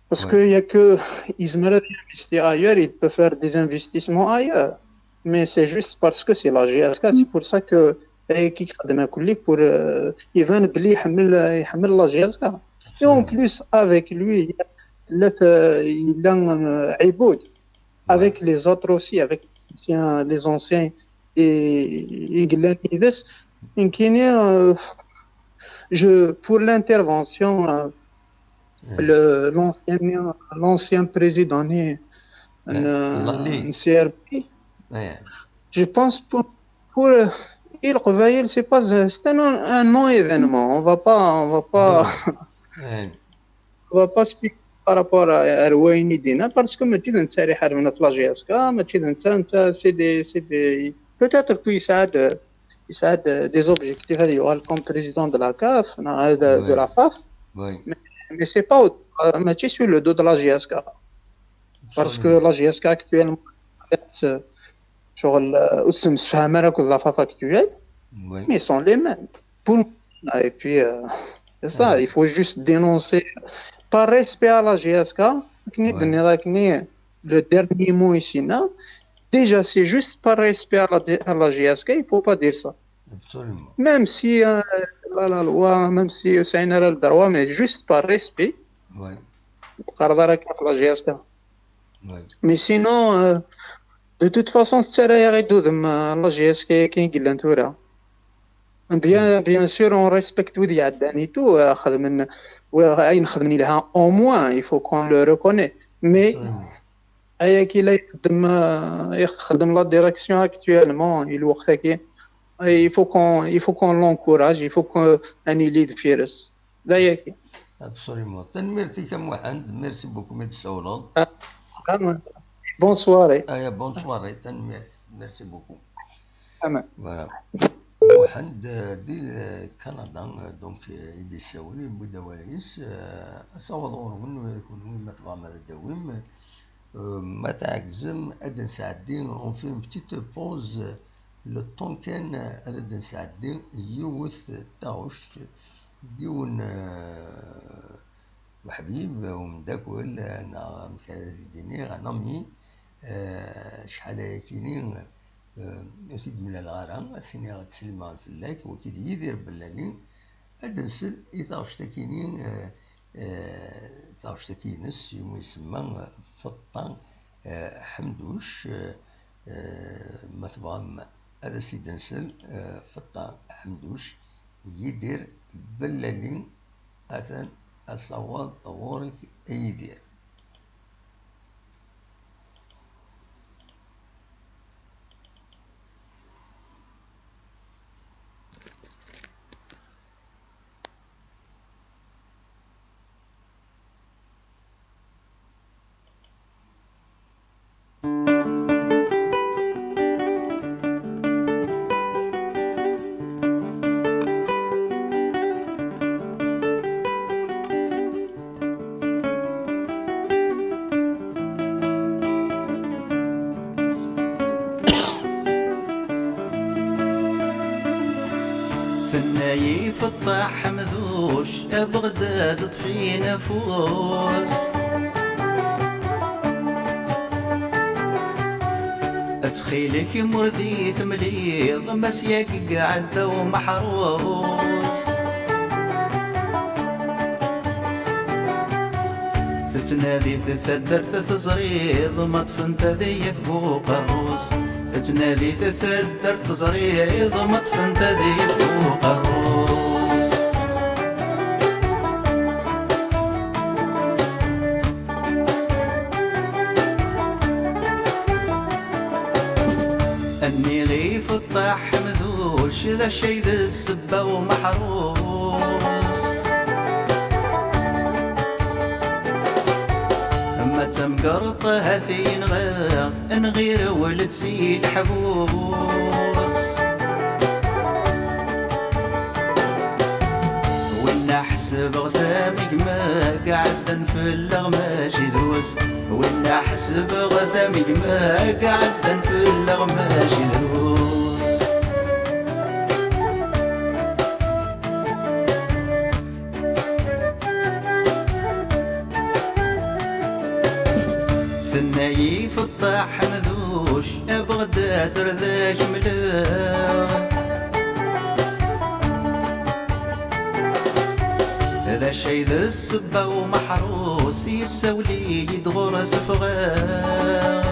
Parce que il y a que, il se met à investir ailleurs, il peut faire des investissements ailleurs. Mais c'est juste parce que c'est la J S K, c'est pour ça que, et qui خدم كلي pour, euh, يبان بلي يحمل, يحمل la J S K. Et en plus, avec lui, il y a ثلاثة, il a, euh, عبود. Avec les autres aussi, avec les anciens, les anciens, et, et Glenn Ides. Donc, euh, je, pour l'intervention, euh, le, l'ancien, l'ancien président, euh, euh, C R P, je pense pour, pour, euh, Île Qbayel, c'est pas, c'est un, un non-événement. On va pas, on va pas, on va pas spéculer par rapport à, à Rwayne Dina, parce que ماشي d netta اللي حاربنا في la J S K, ماشي d netta, netta, c'est des, c'est des, peut-être que يسعد, يسعد des objectifs هذا يوغال comme président de la CAF, non, de, de la FAF. Mais, mais c'est pas au, ماشي sur le dos de la J S K. Parce que la J S K actuellement, شغل, euh, ur ttemsefham ara akked la FAF actuelle, mais ils sont les mêmes. Pour, et puis, euh, c'est ça, il faut juste dénoncer par respect à la J S K, كني دني راكني, le dernier mot ici, non. Déjà, c'est juste par respect à la, à la J S K, il faut pas dire ça. Absolument. Même si, euh, la, la loi, même si c'est un erreur de droit, mais juste par respect, تقرض راك في la J S K. Mais sinon, euh, de toute façon, c'est la J S K كاين قلنا ثورة. Bien, bien sûr, on respecte ودي عداني تو, euh, خدمن, و-, أين خدمني لها, au moins, il faut qu'on le reconnaît. Mais, أيا كي لا يخدم, euh, يخدم la direction actuellement, الوقت كي, il faut qu'on, il faut qu'on l'encourage, il faut qu'on, أني ليد فيرس. ذاك. Absolument. تنميرتك يا محمد، merci beaucoup من تسولون. Bonne soirée. ايا bonne soirée، تنميرت، merci beaucoup. تمام. Voilà. محمد دي كندا، donc يدي الساولي بدا وليس، آه، أصور غورون ويكون وين ما تغامر الدويم. آه، ما تعجزم، أدن سعدي، on fait une petite pause. Le temps كان هذا نسعدي يوث تاغشت ديون، آه، وحبيب ومداكل، آه، نا مكان ديني غنمي، آه، شحال هي كيني، eh, ur t-id-mlaleɣ ara, ad s-iniɣ ad tselmeɣ fell-ak, wagi d Yidir Bellali, ad d-nsel i taɣect-akini, eh, eh, taɣect-agi-ines, yumi isemma, eh, Feṭṭa, eh, Ḥemduc, eh, eh, ma tebɣam ad as-t-id-nsel, eh, Feṭṭa Ḥemduc, Yidir Bellali, atan asawaḍ ɣur-k a Yidir. Tenna-yi Feṭṭa Ḥemduc, a Beɣdad ṭṭef-in afus. Ttxil-k, ma ur d iyi-temliḍ, Mass-agi iɛedda umeḥrus. Tettnadi-t taddart teẓriḍ, ma ṭṭfent ad yaf bu uqerrus. Tettnadi-t taddart teẓriḍ, ma ṭṭfent ad yaf bu uqerrus. Nniɣ i Feṭṭa Ḥemduc, d acu ay d ssebba umeḥrus? Ma d tamgerḍt, ha-t-i yenɣa, nɣir ul-d si leḥbus. Winna ḥesbeɣ-t am gma, iɛeddan fell-aɣ mačči drus. Winna ḥesbeɣ-t am gma, iɛeddan fell-aɣ mačči drus. Tenna-yi Feṭṭa Ḥemduc, a Beɣdad ar d ak-mleɣ. D acu ay d ssebba umeḥrus, yessawel-iyi-d ɣur-s ffɣeɣ.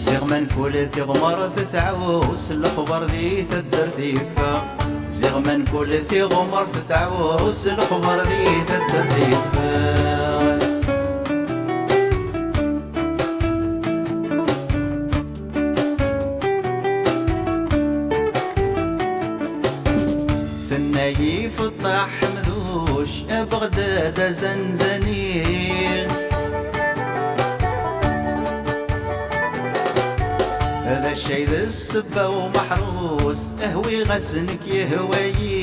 Ziɣ ma nkul tiɣmert tɛus, lexbar di taddart yeffeɣ. Ziɣ ma nkul tiɣmert tɛus, lexbar di taddart yeffeɣ. Tenna-yi Feṭṭa Ḥemduc, a Beɣdad azanzani. D acu ay d ssebba umeḥrus, hwiɣ-as nekk yehwa-yi.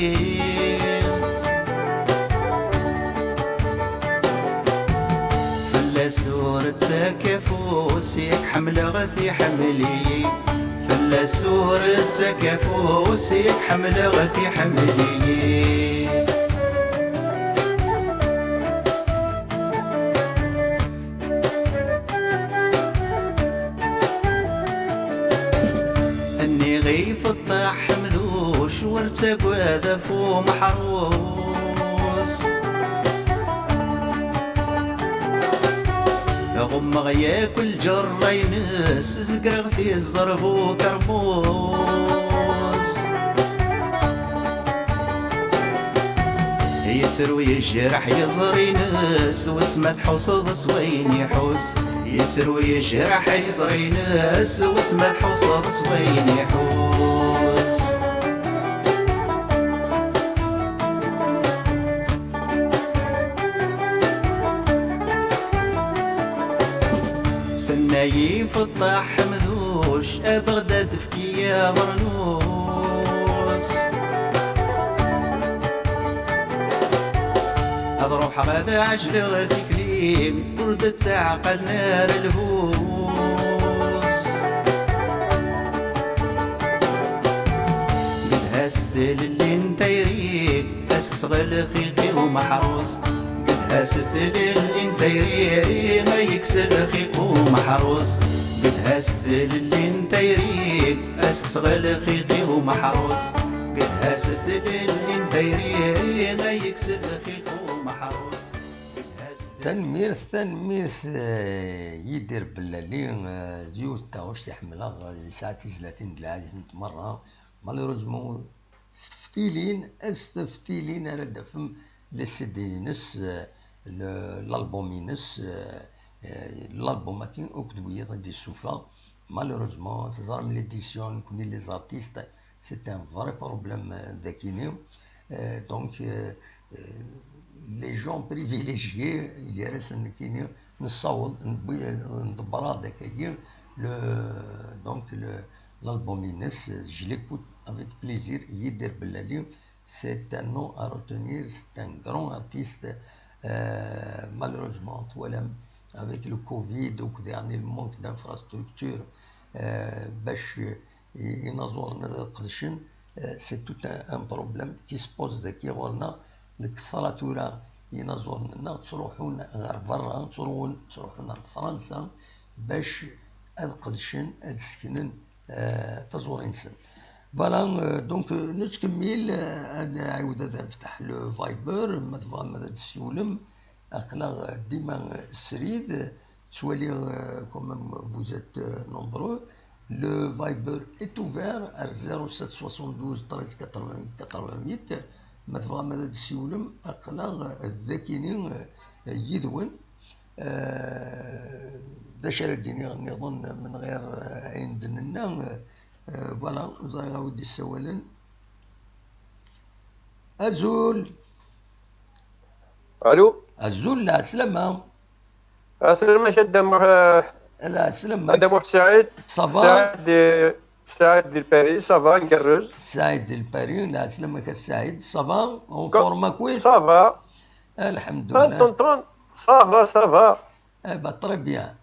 Fell-as ur ttak afus, yak ḥemmleɣ-t iḥemmel-iyi. Fell-as ur ttak afus, yak ḥemmleɣ-t iḥemmel-iyi. Nniɣ i Feṭṭa Ḥemduc, ur ttagad ɣef umeḥrus. Ɣummeɣ yakk lǧerra-ines, zegreɣ tiẓer bu ukermus. Yettru yejreḥ yiẓri-ines, wis ma tḥusseḍ s wayen iḥuss. Yettru yejreḥ yiẓri-ines, wis ma tḥusseḍ s wayen iḥuss. Tenna-yi Feṭṭa Ḥemduc, a Beɣdad efk-iyi abernus. Ad ruḥeɣ ad ɛejleɣ tikli, ur d-ttaɛqalen ara lhus. Gedha s tlelli n tayri, ad ssekkseɣ lxiq i umeḥrus. Gedha As tlelli n tayri ay yekkes lxiq umeḥrus. Gedha s tlelli n tayri, as kkseɣ lxiq i umeḥrus. Gedha s tlelli n tayri ay yekkes lxiq umeḥrus. Tanemmirt, tanemmirt, eh, Yidir Bellali, eh, d yiwet n taɣect i ḥemmleɣ, eh, yesɛa tizlatin d lɛali-tent merra. Malheureusement, s teftilin, s teftilin ara d-tafem le C D-ines, eh, le-, l'album-ines, eh, eh, l'album-agi akked wiyaḍ i d-yessufeɣ. Malheureusement, teẓram l'édition, nekkni les artistes, c'est un vrai problème, euh, dagini. Euh, donc, euh, euh, les gens privilégiés, gar-asen nekkini, nessaweḍ, newwi, nḍebber-aɣ-d akkagi, le, donc, le, l'album-ines, je l'écoute avec plaisir, Yidir Bellali, c'est un nom à retenir, c'est un grand artiste. Euh, malheureusement, twalam, avec le covid, akked, yeɛni, le manque d'infrastructures, euh, bac i-, inaẓuren ad qedcen, euh, c'est tout un, un problème qui se pose dagi ɣur-neɣ. Deg ṭṭra tura, inaẓuren-nneɣ ttruḥun ɣer berra, ttruḥun, ttruḥun ɣer Fransa bac ad qedcen, ad seknen, euh, taẓuri-nsen. Voilà, euh, donc, euh, nettkemmil, euh, ad nɛiwed ad nfetḥ le Viber, ma tebɣam ad d-tessiwlem, aql-aɣ dima srid, ttwaliɣ, euh, quand même, vous êtes, euh, nombreux. Le Viber est ouvert à zéro sept soixante-douze treize quatre-vingt-huit quatre-vingt-huit. Ma tebɣam ad d-tessiwlem, aql-aɣ, euh, dagini, euh, yid-wen. Euh, d acu ara d-iniɣ nniḍen min ɣir, euh, ayen d-nenna? Euh, voilà, ur ẓriɣ a wi d-yessawalen. Azul! Allô? Azul, lɛeslama. Lɛeslama-k a Dda Muḥ-, eh, lɛeslama-k. A Dda Muḥ Saɛid. Ça va? Saɛid, eh, Saɛid di Lpari, ça va, ngerrez. Saɛid di Lpari, lɛeslama-k a Saɛid, ça va? En forme akkit? Ça va. Alḥemdulillah. Ah, tonton, ça va, ça va. Eh ben, très bien.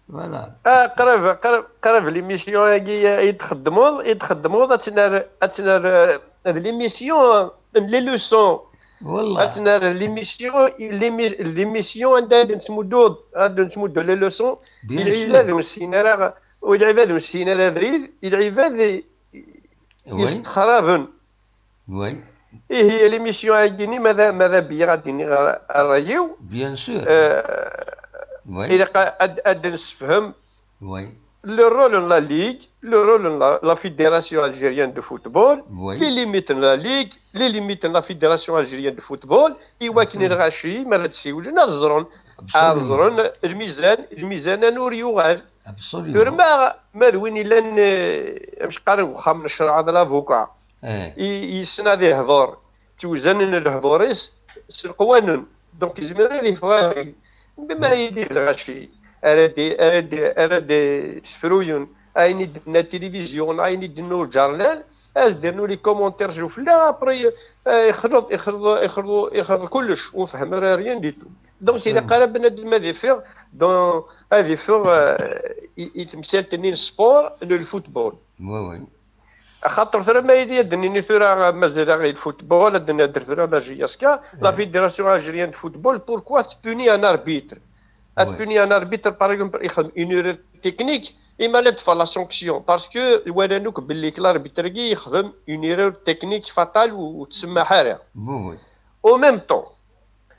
Voilà. Ah, qrib, qrib, qrib l'émission-agi i txeddmeḍ, i txeddmeḍ, ad tt-nerr, ad tt-nerr, euh, d l'émission n les leçons. Wallah. Ad tt-nerr d l'émission, l'émi-, l'émission anda ad nettmuddu, ad nettmuddu les leçons. Bien sûr. I lɛibad ur nessin ara, i lɛibad ur nessin ara abrid, i lɛibad i, i, oui, yesxeraben. Oui. Ihi, l'émission-agi-nni, ma d, ma d abeyya ad d-iniɣ ṛṛay-iw. Bien sûr. Euh, oui. Ilaq a-, ad, ad nessefhem, oui, le rôle n la Ligue, le rôle n la, la Fédération Algérienne de Football, oui, les limites n la Ligue, les limites n la Fédération Algérienne de Football, i wakken, absolument, lɣaci, mi ara d-siwlen, ad ẓren. Absolument. Ad ẓren lmizan, lmizan anur yuɣal. Absolument. Tura ma, ma d win illan, eh, amek qqaren deg uxxam n ccreɛ, d l'avocat. Eh. I, yessen ad ihḍer, ttewzanen lehḍur-is s leqwanen. Donc, yezmer ad yeffeɣ abrid. Melmi ara yili d lɣaci, ara d, ara d, ara d-sefruyen ayen i d-tenna tilivizyu, ayen i d-tenna uǧarnal, ad s-d-rnu les commentaires zufella, après, eh, ixleḍ, ixleḍ, ixleḍ, ixleḍ kullec, ur nefhem ara rien du tout. Donc, absolument, ilaq ara bnadem ad iffeɣ, donc, ad iffeɣ, eh, i, i temsalt-nni n sport, n le football. Oui, oui. Axaṭer tura ma yili ad d-nini tura mazal-aɣ i lfutbol, ad d-nader tura la J S K, la, oui, Fédération Algérienne de Football, pourquoi tpuni un arbitre? Ad, oui, tpuni un arbitre, par exemple, ixdem une erreur technique, ima la d-teffeɣ la sanction, parce que walan akk belli l'arbitre-agi yexdem une erreur technique fatale u, u tsemmaḥ ara. Oui, oui. Au même temps,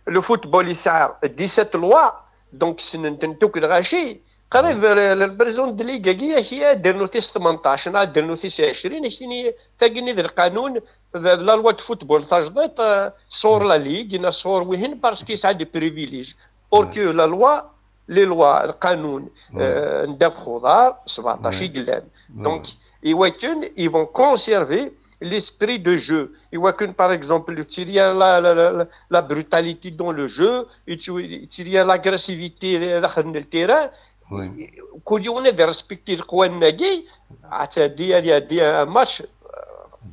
le football yesɛa dix-sept lois, donc ssnen-tent akk lɣaci. Qrib, oui, le, le président de ligue-agi, ak-, ad d-rnu tis tmenṭac, neɣ ad d-rnu tis ɛecrin, ak-tini, tagi-nni d lqanun, d, d la loi de football tajdiṭ, euh, sur, oui, la ligue, neɣ sur wihin, parce que yesɛa des privilèges. Or, oui, que la loi, les lois, lqanun, oui, euh, n ddabex uḍar, sebɛeṭṭac, oui, i yellan. Oui. Donc, i wakken, ils vont conserver l'esprit de jeu. I wakken, par exemple, ur ttili ara la, la, la, la, la brutalité dans le jeu, ur tt-, ur ttili ara l'agressivité daxel n le terrain. Oui. Kul yiwen ad irespikti leqwanen-agi, ad tɛeddi, ad iɛeddi un match, euh,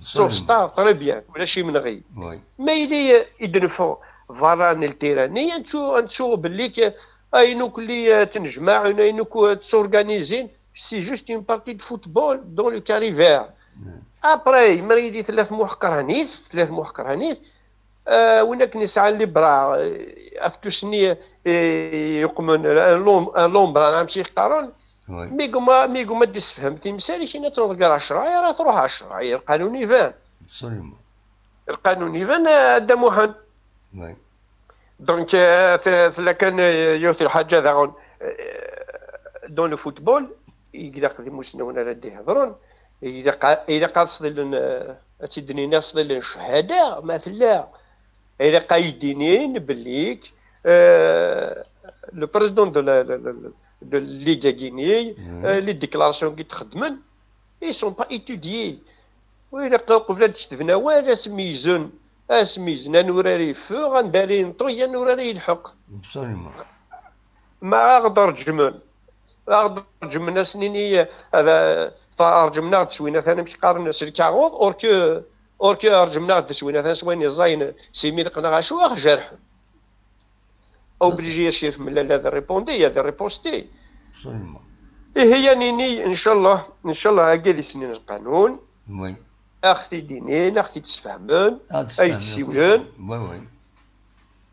sur, absolument, star, très bien, ulac imenɣi. Oui. Ma yili, euh, i d-neffeɣ berra n le terrain-nni, ad nettu, ad nettu belli k-, ayen akk lli, euh, ttnejmaɛen, ayen akk, euh, tturganizin, c'est juste une partie de football dans le carré vert. Mm. Après, ma yili tella tmuḥeqranit, tella tmuḥeqranit, Ah, win akken yesɛan les bras, eh, aftus-nni, eh, yeqmen, un lom-, un lombre, amek i qqaren. Mi guma, mi guma d-issefhem timsal, ikna ad tnḍegger ɛecra, ara truḥ ɛecra, lqanun iban. Absolument. Lqanun iban, eh, a Dda Muḥend. Donc, eh, f-, fell-ak kan, eh, yiwet lḥaǧa daɣen, eh, dans le football, ilaq d imusnawen ara d-ihedṛen, ilaq a-, ilaq ad sḍilen, eh, ad tt-id-nini, ad sḍilen cchada, ma tella. Ilaq ad yi-d-inin belli, eh, le président de la, la, la, de la ligue-agi-nni, eh, les déclarations i d-xeddmen, ils sont pas étudiés. Ilaq qbel ad d-ketben awal, ad s-meyyzen, ad s-meyyzen anurar yeffeɣ, anda ara yenṭeg, anurar yelḥeq. Absolument. Ma ad ɣ-d-reǧmen, ad ɣ-d-reǧmen, ad s-nini, ad, ad reǧmen-aɣ-d s win atan, amek qqaren, s lkaɣeḍ, or que, or que reǧmen-aɣ-d s win atan s wayen yeẓẓayen, s imi neqqen ɣer acu, ad ɣ-jerḥen. Obligé Crif Mellal ad répondre, ad riposter. Absolument. Ihi ad nini, ncallah, ncallah, akka ad d-ssnen lqanun. Oui. Ad ɣ-t-id-inin, ad ɣ-t-id-sfehmen, ad ɣ-d-ssfehmen, ad d-ssiwlen. Oui, oui.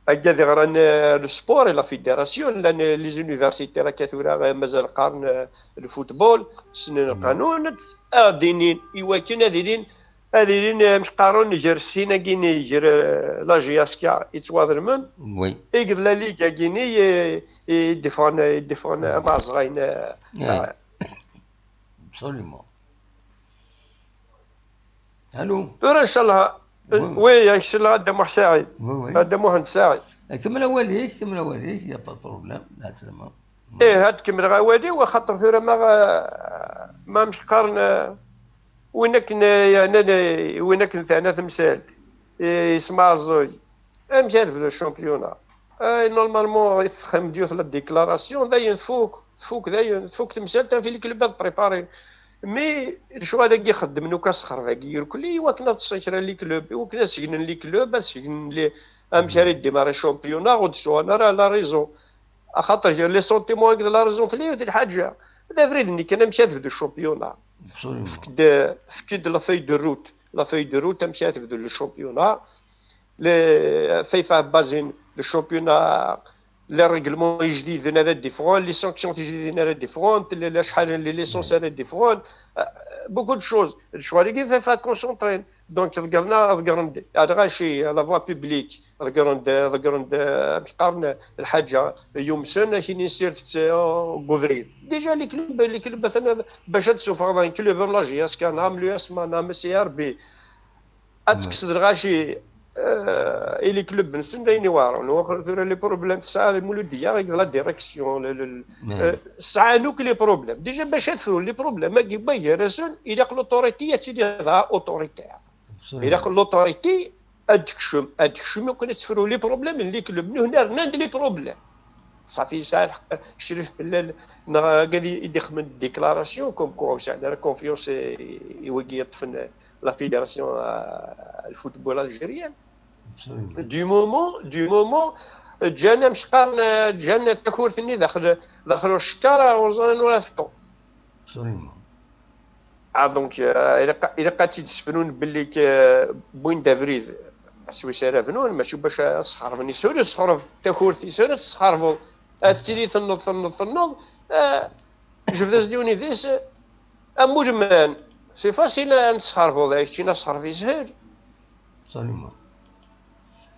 Akka ad ɣran, euh, le sport et la fédération, llan, euh, les universités, akka tura, euh, mazal qqaren, euh, le football, ssnen lqanun, ad, ad d-inin, i wakken ad ilin, ad ilin, euh, amek qqaren, gar sin-agi-nni, gar, euh, la J S K yettwaḍelmen, oui, akked la Ligue-agi-nni, euh, i d-iffɣen, i d-iffɣen, euh, imaẓɣayen, euh, absolument. Allô. Tura, ncallah. Oui, oui, ncallah, a Dda Muḥ Saɛid. Oui, oui. A Dda Muḥend Saɛid. Eh, kemmel awal-ik, kemmel awal-ik, y a pas de problème. Lɛeslama. Ih, ad kemmleɣ awal-iw, axaṭer tura ma, ma mceqqaren, eh, win akken, eh, yeɛnan, eh, win akken teɛna temsalt, eh, yesmeɛẓuy. Amek ad bdu championnat? Eh, normalement, i texdem yiwet la déclaration, dayen tfuk, tfuk, dayen tfuk temsalt, anef i les clubs ad préparer. Mais lecɣal-agi xeddmen akk asexreb-agi irkelli, i wakken ad ṭṭsen kra les clubs, i wakken ad segnen les clubs, ad segnen les, amek ara yeddimarri championnat, ur d-sɛan ara la raison. Axaṭer gar les sentiments akked la raison tella yiwet lḥaǧa. D abrid-nni kan amek ad tebdu championnat. Absolument. Efk-d, efk-d la feuille de route. La feuille de route amek ad tebdu le championnat. Le, FIFA basin le championnat, les règlements ijdiden ara d-iffɣen, les sanctions tijdidin ara d-iffɣen, tella acḥal n les licences ara d-iffɣen, euh, beaucoup de choses. Lecɣal-agi FIFA concentré. Donc, ḍeggren, ḍeggren-d, lɣaci, la voie publique, ḍeggren-d, ḍeggren-d, amek qqaren, lḥaǧa yumsen, akini sirt-tt, uh, deg ubrid. Déjà, les clubs, les clubs, atan bac ad d-sufɣeḍ un club am la J S K, neɣ am l'U S M A, neɣ am C R B, ad tekkseḍ lɣaci, euh, i les clubs-nsen, d ayen iweɛren. Tura les problèmes tesɛa Mulud Diya, la direction, le, le, euh, sɛan akk les problèmes. Déjà, bac ad frun les problèmes-agi, wway gar-asen, ilaq l'autorité ad tili dɣa autoritaire. Absolument. Ilaq l'autorité ad tekcem, ad tekcem, i wakken ad tefru les problèmes n les clubs. Nuhna rnan-d les problèmes. Ṣafi, yesɛa lḥeqq Crif Mellal, neɣ agad i d-ixmen déclaration, comme quoi ur sɛin ara confiance i, i wigi yeṭṭfen la fédération, euh, le football algérien. Absolument. Du moment, du moment, ǧǧan, amek qqaren, ǧǧan takurt-nni daxel, daxel ucekkar, ur ẓrin ur ad teṭṭu. Absolument. Ah, donc, euh, ilaq, ilaq ad tt-id-sefrun belli k-, wwin-d abrid s wis ara bnun, mačči bac ad sxerben. Yeshel ad tesxerbeḍ takurt, yeshel ad tesxerbeḍ. Ad tili tenneḍ, tenneḍ, tenneḍ, euh, jebd-as-d yiwen idis, euh, am ulman. C'est facile ad nesxerbeḍ, ay keččini asxerb yeshel. Absolument.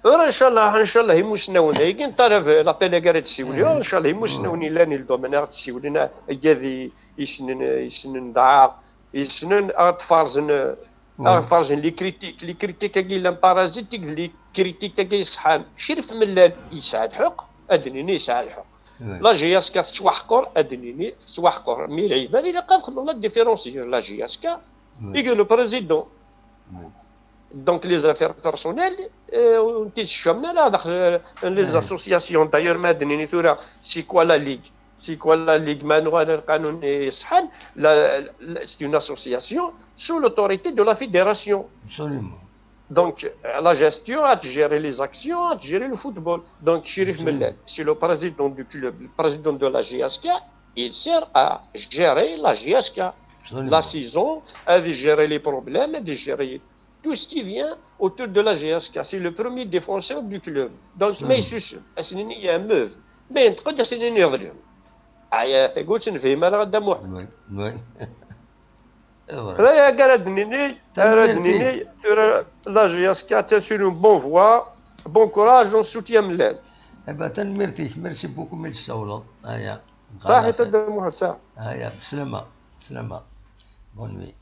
Ur, ncallah, ncallah, imusnawen, ayagi n ṭalab, l'appel-agi ara d-siwliɣ, ncallah, imusnawen yellan i le domaine ara d-siwlen, agad i, yessnen, yessnen dɣa, yessnen ad ṭfarzen, ad ṭfarzen les critiques, les critiques-agi yellan parasites, d les critiques-agi yeṣḥan. Crif Mellal yesɛa lḥeqq, ad d-nini yesɛa lḥeqq. La J S K tettwaḥqer, ad d-nini tettwaḥqer. Mais lɛibad ilaq ad xedmen la différence gar la J S K et le président. Donc, les affaires personnelles, euh, ur tent-id-ssekcamen ara daxel, euh, les associations. D'ailleurs, ma d-nini tura, c'est quoi la Ligue? C'est quoi la Ligue? Ma nuɣal ar lqanun iṣeḥḥan, la, la, c'est une association sous l'autorité de la fédération. Absolument. Donc, euh, la gestion, à gérer les actions, à gérer le football. Donc, Crif Mellal, c'est le président du club, le président de la J S K, il sert à gérer la J S K. Absolument. La saison, à gérer les problèmes, à gérer tout ce qui vient autour de la G S K. C'est le premier défenseur du club. Donc, ma yessusem, ad s-nini yeɛmed. Ma yenṭeq-d, ad s-nini yeḍlem. Aya, tagut nefhem ara, a Dda Muḥ. Oui, oui. Aya ara d-nini, ara d-nini, tura la G S K attan sur une bonne voie. Bon courage, on soutient Mlal. Eh ben, tanemmirt-ik, merci beaucoup, mi d-tsawleḍ. Aya. Saḥit a Dda Muḥ, saḥ. Aya, bslama, bslama. Bonne nuit.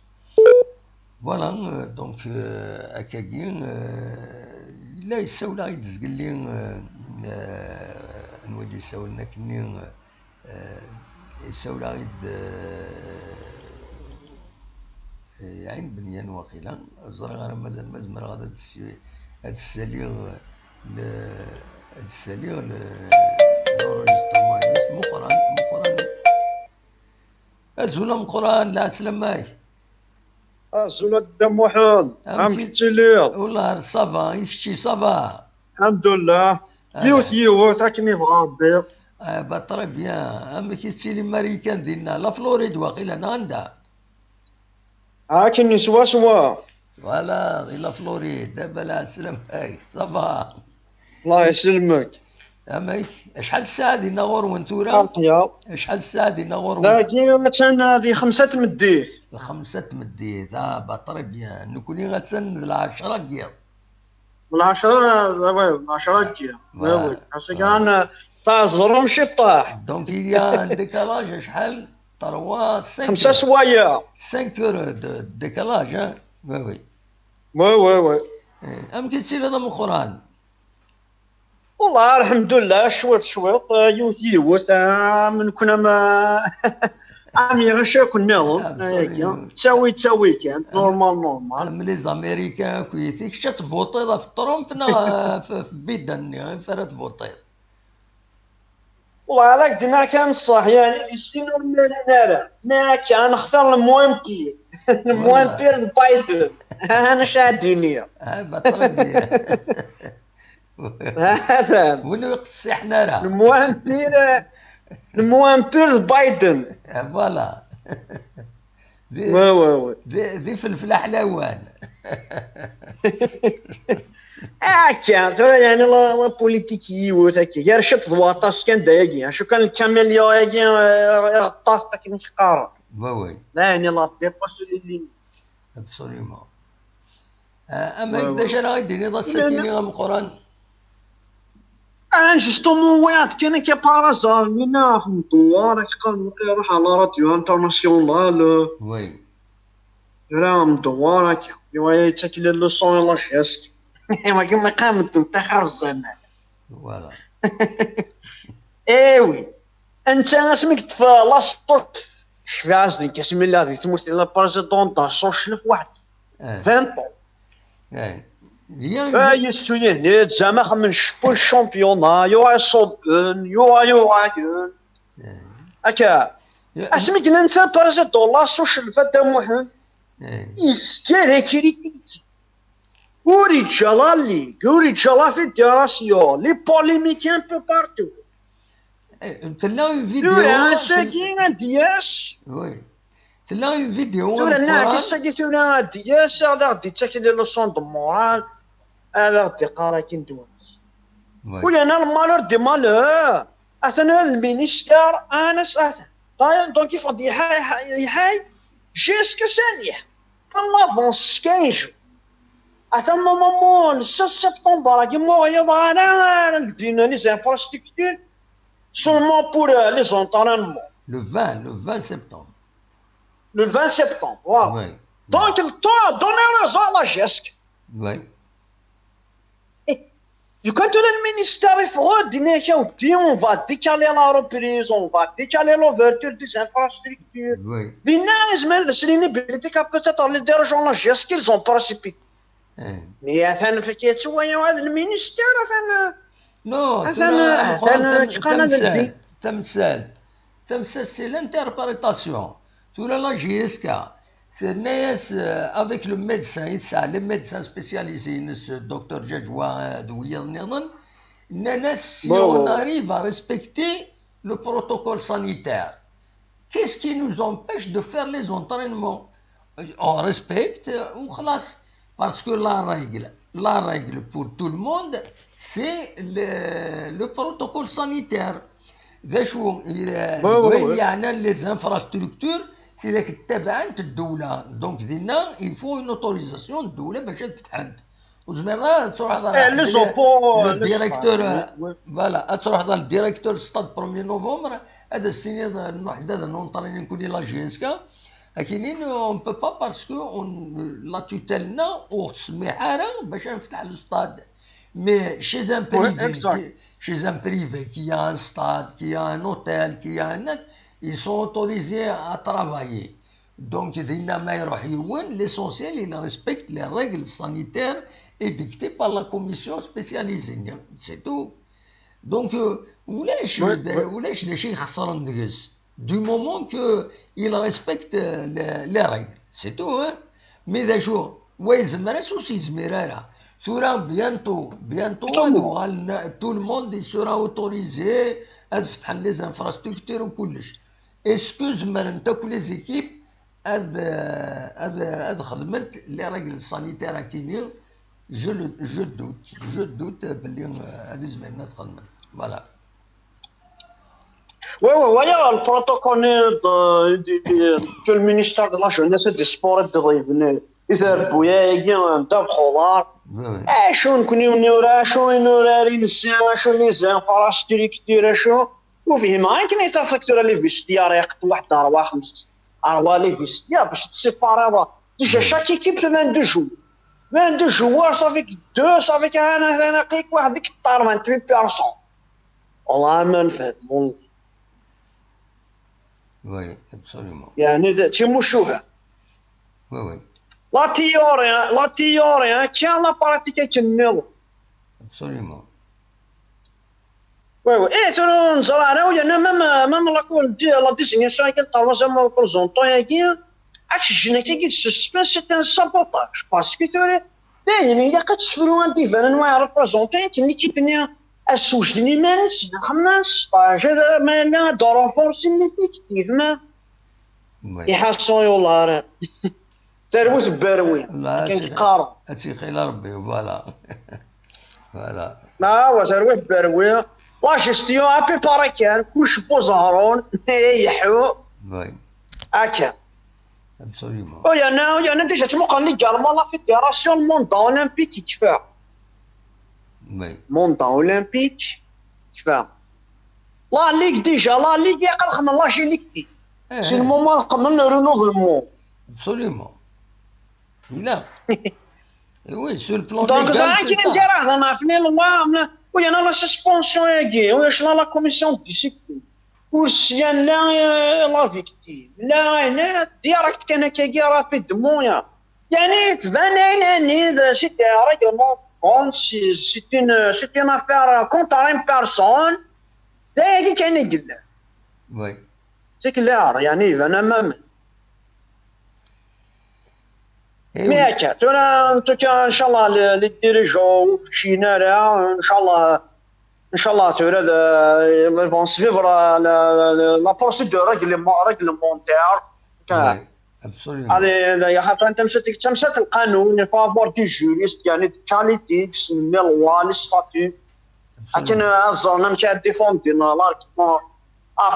Voilà, euh, donc, euh, akkagi, euh, yella yessawel-aɣ-id zgelli, euh, euh, anwa i d-yessawlen akkenni, euh, euh, yessawel-aɣ-id, euh, euh, Ɛin Benyan waqila, ur ẓriɣ ara mazal ma zemreɣ ad, ad s-, ad ssaliɣ, euh, le, ad ssaliɣ le, l'enregistrement-ines. Meqqran, Meqqran. Azul ameqqran, lɛeslama-k. Azul a Dda Muḥend, amek tettiliḍ? Wellah, ça va, i kečči, ça va? Lḥemdullah, yiwet yiwet, akken yebɣa Rebbi. Eh ben, très bien. Amek i tettili Marikan dinna? La Floride waqila, neɣ anda? Akken swaswa. Voilà, di la Floride. Eh ben, lɛeslama-k, ça va? Allah yesselmek. Amek? Acḥal ssaɛa dinna ɣur-wen tura? Aqya. Acḥal ssaɛa dinna ɣur-wen? Dagi attan di xemsa n tmeddit. Di xemsa n tmeddit. Ah, bah, très bien. Nekni attan d lɛecṛa n yiḍ. D lɛecṛa, d lɛecṛa n yiḍ. Voilà. Ass-agi taẓrum ciṭṭaḥ. Donc, il y a un décalage, acḥal? Trois, cinq heures. Xemsa sswayeɛ. Cinq heures de décalage, hein? Oui, oui. Oui, oui, oui. Eh, amek i tettiliḍ a Meqqran? Wellah, lḥemdullah, cwiṭ, cwiṭ, eh, yiwet, yiwet, eh, am nekkni am, eh, am iɣac akk nniḍen, eh, akka. Ttawi, ttawi kan, normal, normal. Am les Américains akk, i kečč ad tvuṭiḍ ɣef Trump neɣ, eh, ɣef, ɣef Biden-nni, ɣef ara tvuṭiḍ? Wellah, ad ak-d-iniɣ kan ṣṣeḥ, yeɛni, di sin ur mmalin ara. Mi akka, ad nextar le moins pire. Le moins pire d Biden. Anac ad d-iniɣ. Ah, bah, très bien. Atan. Win ur iqessiḥen ara. Le moins pire, le moins pire d Biden. Ah, voilà. Di, ouais, ouais, ouais. Di, di felfel aḥlawan. Akka, tura yeɛni la, la politique yiwet akka. Gar ciṭ d waṭas kan d ayagi. Acu kan lkamilya-agi, eh, iɣeṭṭa-t akken i k-qqaren. Ouais, ouais. La, yeɛni la dépasse les limites. Absolument. Ah, amek, d acu ara yi-d-tiniḍ ass-agi-nni ameqqran? Ah, justement, wwiɣ-d kan akka par hasard, winna ɣef Mdewwar, akka qqaren, iruḥ ɣer la radio internationale. Oui. Kra Mdewwar akka. Iwa yettak les leçons i la G S K. Iwa kima qam medden taxir ẓẓaman. Voilà. Eh oui. Anta asmi yeṭṭef la Sochaux, cfiɣ-as-d nekk asmi lliɣ di tmurt, la président de la Sochaux waḥd vingt ans. Eh. Ay, yessu-yi-hni-d, zama xemmen cpu le championnat, yuɣal ṣubben, yuɣal, yuɣal. Eh. Akka. Asmi yenna netta président la Sochaux, Fadda Muḥend, yezga d akritik. Ur yeǧǧa la ligue, ur yeǧǧa la fédération, les polémiques un peu partout. Eh, tella une vidéo. Tura, ass-agi ad d-yas. Oui. Tella une vidéo. Tura, nniɣ-ak, ass-agi tura ad d-yas, ad aɣ-d-yettak les leçons de morale, ad aɣ-d-iqqar akin d wamek. Oui. Ula n le malheur des malheurs, atan le ministère, anas, atan. Donc, il faut dire, hay, hay, hay, jusqu'à sani. Atan l'avance quinze jours. Atan normalement le seize septembre, agi ma ur yeḍra ara, ara ldin les infrastructures, seulement pour, euh, les entraînements. Le vingt, le vingt septembre. Le vingt septembre, voilà. Oui. Donc, le temps a donné raison à la G S K. Oui. Lukan tura le ministère yeffeɣ-d, yenna-ak, a weddi, on va décaler la reprise, on va décaler l'ouverture des infrastructures. Oui. Dinna, yezmer ad as-nini belli peut-être les dirigeants n la G S K, ils ont précipité. Eh. Mais atan fkan-tt waya, le ministère, atan. Non, atan, tura, atan, atan, atan, tamsalt, tamsalt, c'est l'interprétation. Tura la G S K, tenna-yas, euh, avec le médecin, i tesɛa, les médecins spécialisés-ines, docteur Jajwa, euh, d wiyaḍ nniḍen, nnan-as, si on arrive à respecter le protocole sanitaire, qu'est-ce qui nous empêche de faire les entraînements? On respecte, euh, ou خلاص. Parce que la règle, la règle pour tout le monde, c'est le, le protocole sanitaire. D acu, il- deg wayen yeɛnan les infrastructures, c'est-à-dire que tabɛent ddewla. Donc dinna, il faut une autorisation n ddewla bac ad fetḥent. Ur tezmireḍ ara ad truḥeḍ ɣer le directeur, voilà, ad truḥeḍ ɣer le directeur stade premier novembre, ad as-tiniḍ nruḥ-d ad nenṭrini nekkni la J S K. Akinin, on ne peut pas parce que on, la tutelle-nneɣ ur tsemmiḥ ara bac ad nefteḥ le stade. Mais chez un privé, chez un privé qui a un stade, qui a un hôtel, qui a un net, ils sont autorisés à travailler. Donc, dinna ma iruḥ yiwen, l'essentiel, il respecte les règles sanitaires édictées par la commission spécialisée. C'est tout. Donc, euh, ulac, ulac d acu ixesren deg-s. Du moment que il respecte, euh, les, les règles, c'est tout, hein. Mais d acu, wa yezmer-as, ur s-yezmir ara. Tura, bientôt, bientôt, ad uɣalen, tout le monde, il sera autorisé ad fetḥen les infrastructures u kullec. Est-ce que zemrent akk les équipes ad, euh, ad, ad xedment les règles sanitaires akini? Je le, je doute, je doute belli, euh, ad izmiren ad xedmen. Voilà. Oui, oui, oui, il y a le protocole de, de, de, que le ministère de la Jeunesse et des Sports i d-iḍeyben i trebbuyayi, ddabex uḍar. Acu nekni ur nura, acu i nurar insi, acu les infrastructures, acu. Ur fhimeɣ akken i tafaktura les vestiaires yeqqen waḥed ṛwa xems, ṛwa les vestiaires bac tessépariḍ. Déjà chaque équipe vingt-deux joueurs. Vingt-deux joueurs, ça fait que deux, ça fait qu'un, un, un, un, واحد يكثر vingt-huit personnes. والله ما نفهم، والله. Oui, absolument. يعني، هذا شي مشوهة. Oui, oui. La théorie, la théorie, hein, tiens, la pratique est une merde. Absolument. Oui, oui. Eh, tura ur neẓri ara, ويانا même, même la, la désignation avec le troisième représentant, il y a, ah, c'est génétique de suspense, c'est un sabotage. Parce que tura, eh, il y a quatre chevaux en divan, un noir représentant, qui l'équipe n'est à souche de l'immense, mais là, de renforcer l'effectif, mais. Iḥaṣu yularen. Tarwit n berwi. Akken qqaren. Ad tt-ixil Rebbi, voilà. Voilà. Ah, wa tarwit n berwi. La gestion à peu près kan, kuc bu ẓehrun, yeḥu. Oui. Akka. Absolument. U yerna, u yerna déjà ttmuqul également la fédération, le mandat olympique yekfa. Oui. Mandat olympique yekfa. La ligue déjà, la ligue yaqal xedmen l'âge électif. C'est le moment xedmen le renouvellement. Absolument. Il a. Et oui, sur le plan Donc, légal, ça, c'est qui ça. Dira, dans la fin, le mois, oui, il y a la suspension, il y a la commission de discipline. Pour signaler, euh, la victime. Là, là, direct, كان كي rapidement, يعني. يعني تبان عيناني، c'est un règlement de compte, c'est, c'est une, c'est une affaire contre une personne. دايك كان يقول. Oui. C'est clair, يعني يبان أمام. Eh Mais oui. هكا، tura، en tout cas، إن شاء الله les, les dirigeants، إن شاء الله، إن شاء الله tura، ils vont suivre la, la, la, la procédure règlement-, réglementaire. Oui, absolument. هذه، هذه خاطر انت مشات، انت مشات القانون، il faut avoir des juristes، يعني des qualités، كسن les lois، les statuts. Absolument. لكن الزرنا مشى ديفوندي l'argument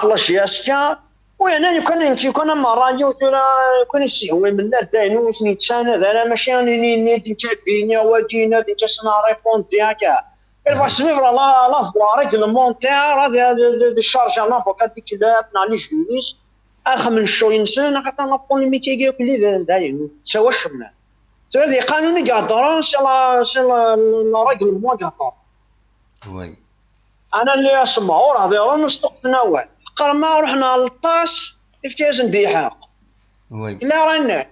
في la J S K. وهنا يكون انت يكون مرة يوثر، يكون يسيهوي من لا داين وسني تشانا ذا ماشي راني ني دي كابيني ودينا دي كسنا ريبوندي هكا. Il va suivre la, la voie réglementaire، هذا، هذا، هذا الشارج، un avocat du club، نعني جوريست. اخ من شو ينسان حتى لا بوليميك يجي كل ذا داين سوا شمنا. سوا ذي قانون يقدر، c'est la, c'est la, le règlement يقدر. Oui. انا اللي اسمع وراه ذي راه نصدق في نوال. قرما رحنا للطاس، كيف كيزن دي حق. Oui. لا رانا.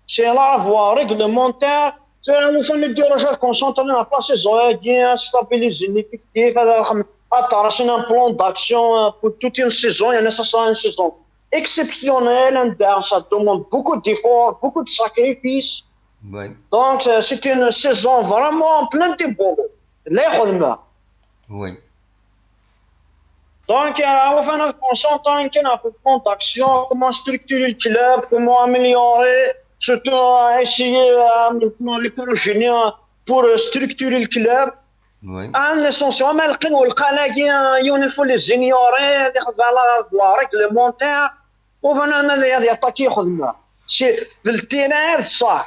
C'est la voie réglementaire. C'est la notion de diriger, concentrer la place, c'est ça, stabiliser l'effectif, هذا خم-، هذا راه c'est un plan d'action pour toute une saison، يعني ça sera une saison exceptionnelle، and ça demande beaucoup d'efforts, beaucoup de sacrifices. Oui. Donc, euh, c'est une saison vraiment pleine de boulot. لا يخدمها. Oui. Donc, euh, on va nous concentrer كنا في le plan d'action, comment structurer le club, comment améliorer. Surtout, euh, essayer, euh, maintenant, les projets, euh, pour, euh, structurer le club. Oui. En essentiel, ma lqin, lqan-agi, euh, yiwen n les ignorés, ad ixdem la, la réglementaire, u bana ma ad, ad yaṭaki ixdem. Si, d ltira, d ṣṣeḥ.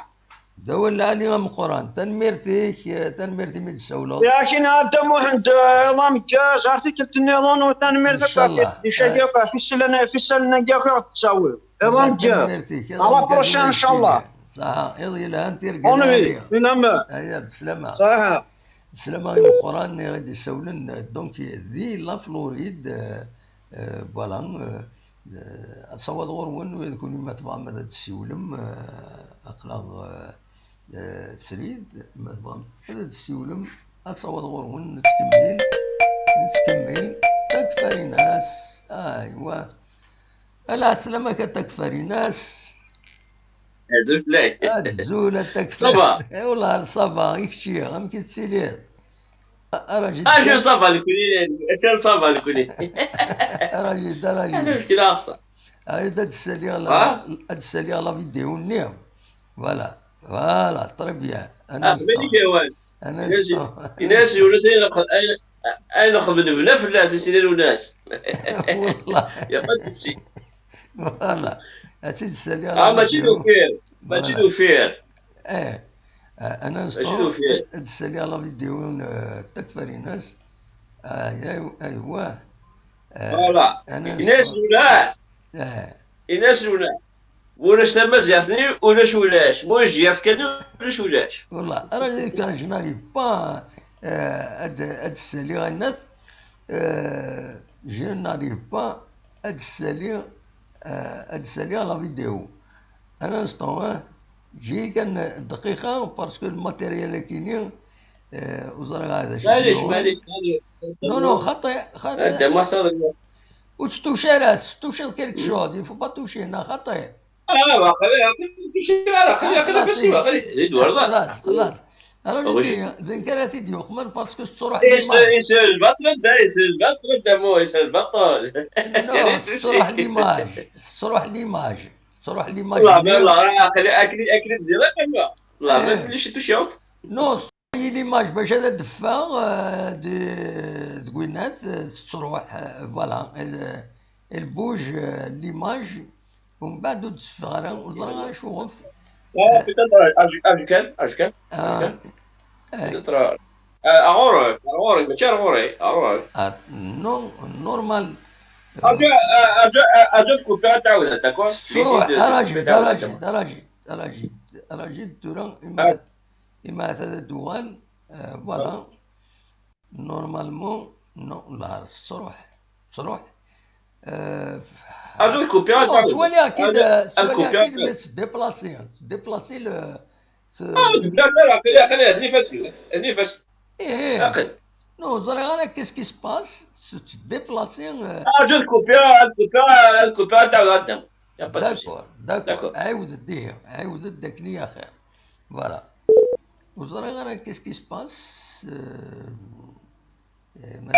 D awal lɛali ameqqran. Tanemmirt-ik, eh, tanemmirt imi d-tsawleḍ. Yakin a Dda Muḥend, eh, iḍ ameggaz, ar tikkelt nniḍen, u tanemmirt akk. Inchallah. Di cagi akk, ɣef isellen, ɣef isellen-agi akk i ɣ-d-tettawiḍ. Iḍ ameggaz. Tanemmirt-ik, iḍ ameggaz. À la prochaine, inchallah. Ṣaḥa, iḍ yelhan, tirga lɛali. Aya, beslama. Ṣaḥa. Beslama i Meqqran i ɣ-d-isawlen, donc, di la Floride, eh, eh, voilà, eh, eh, ad sawaḍ ɣur-wen, ula d kunwi ma tebɣam ad d-tessiwlem, eh, aql-aɣ, eh, eh, srid, ma tebɣam ad d-tessiwlem, ad sawaḍ ɣur-wen, nettkemmil, nettkemmil, takfarinas, aywa. Ala, ɛeslama-k a takfarinas. Azul fell-ak. Azul a takfarinas. Ça va? Eh, والله ça va, i kečči, amek i tettiliḍ? Arajid. Acu ça va nekni? Acu ça va nekni? Arajid, arajid. Acu meckel axṣa? Arajid, ad d-ssaliɣ la, ad d-ssaliɣ la vidéo-nni. Voilà, voilà, très bien. Un instant. Un instant. Ini-as, ula d ayen, ayen xedmen bna fell-as, i s-inan unas. Wallah. Y a pas de souci. Voilà. Ad tt-id-ssaliɣ la vidéo. Ah, mačči d ufir. Mačči d ufir. Eh, eh, un instant, ad d-ssaliɣ la vidéo n, eh, takfarinas. Ay, ay, aywa. Eh, voilà. Ines Lunar. Eh. Ines Lunar. Ulac tamaziɣt-nni, ulac, ulac. Moi, j'y ascani, ulac, ulac. Voilà. Alors, je n'arrive pas, eh, ad, ad d-ssaliɣ, eh, je n'arrive pas ad d-ssaliɣ, eh, ad d-ssaliɣ la vidéo. Un instant, hein. Ǧǧi kan dqiqa, parce que le matériel akini, eh, ur ẓriɣ ara d acu. Maɛlic, maɛlic, maɛlic. Non, non, xaṭi, xaṭi. Anda ma saḍ-, ur tetttuci ara, tetttuciḍ quelque chose, il faut pas toucher, neɣ xaṭi. Ah, aql-i, aql-i, aql-i, aql-i, aql-i, aql-i. Xlaṣ, xlaṣ. Alors, je dis, d nekk ara t-id-yuqmen parce que tettruḥ l'image. Isel baṭel, da, isel baṭel, da, mo, isel baṭel. Non, tettruḥ l'image, tettruḥ l'image. Tettruḥ l'image. Wallah, ma, wallah, aql-i, aql-i, aql-i d-nniɣ, wallah, ma, eh, ulac tusciḍ. Non, tettruḥ l'image bac ad d-teffeɣ, eh, de, deg winnat, eh, tettruḥ, eh, voilà, elle, elle bouge, eh, l'image, umbeɛd ur d-teffeɣ ara, ur ẓriɣ ara acuɣef. Ah, peut-être, euh, âge, âge kan, âge kan, âge kan. Ah. Eh. Peut-être, euh, euh, ar ɣur-k, ar ɣur-k, mačči ar ɣur-i, ar ɣur-k. Ah, non, normal. Aǧa, aǧa, aǧa ad kupiɣ ad tɛawdeḍ, d'accord? Tettruḥ, arajid, arajid, arajid, arajid, arajid, tura, ima, ima ad d-tuɣal, euh, voilà. Normalement, non, la, tettruḥ, tettruḥ. Euh, aǧa ad kupiɣ ad tɛawdeḍ. Tettwali akid, tettwali akid, mais se déplacer, se déplacer le, Ah, ur tebda ara, aql-i, aql-i, atni ifassen, atni ifassen. Ih, ih. Aql. Non, ẓriɣ ara qu'est-ce qui se passe, se, se déplacer, euh. Ah, ad kupiɣ, ad kupiɣ, ad kupiɣ, ad d-awiɣ ad d-awiɣ. Y a pas de souci. D'accord, d'accord. D'accord. Ɛiwed-d ihi, ɛiwed-d akken i axir. Voilà. Ur ẓriɣ ara qu'est-ce qui se passe, euh, eh, ma d-,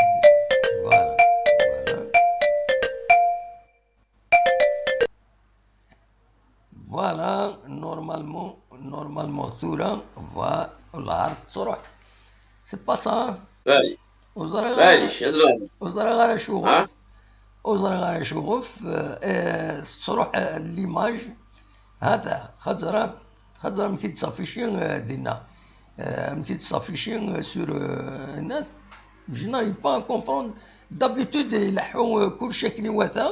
voilà, voilà. Voilà, normalement, normalement, tura, voilà, tettruḥ. C'est pas ça. Ur ẓriɣ ara, ur ẓriɣ ara acuɣef. Ur ẓriɣ ara acuɣef, eh, eh, tettruḥ, eh, l'image. Hata, xaṭer, xaṭer amek i d-ttaffici, eh, dinna. Eh, amek i d-ttaffici, eh, sur, eh, net. Je n'arrive pas à comprendre. D'habitude, ileḥḥu, eh, kullec akken iwata.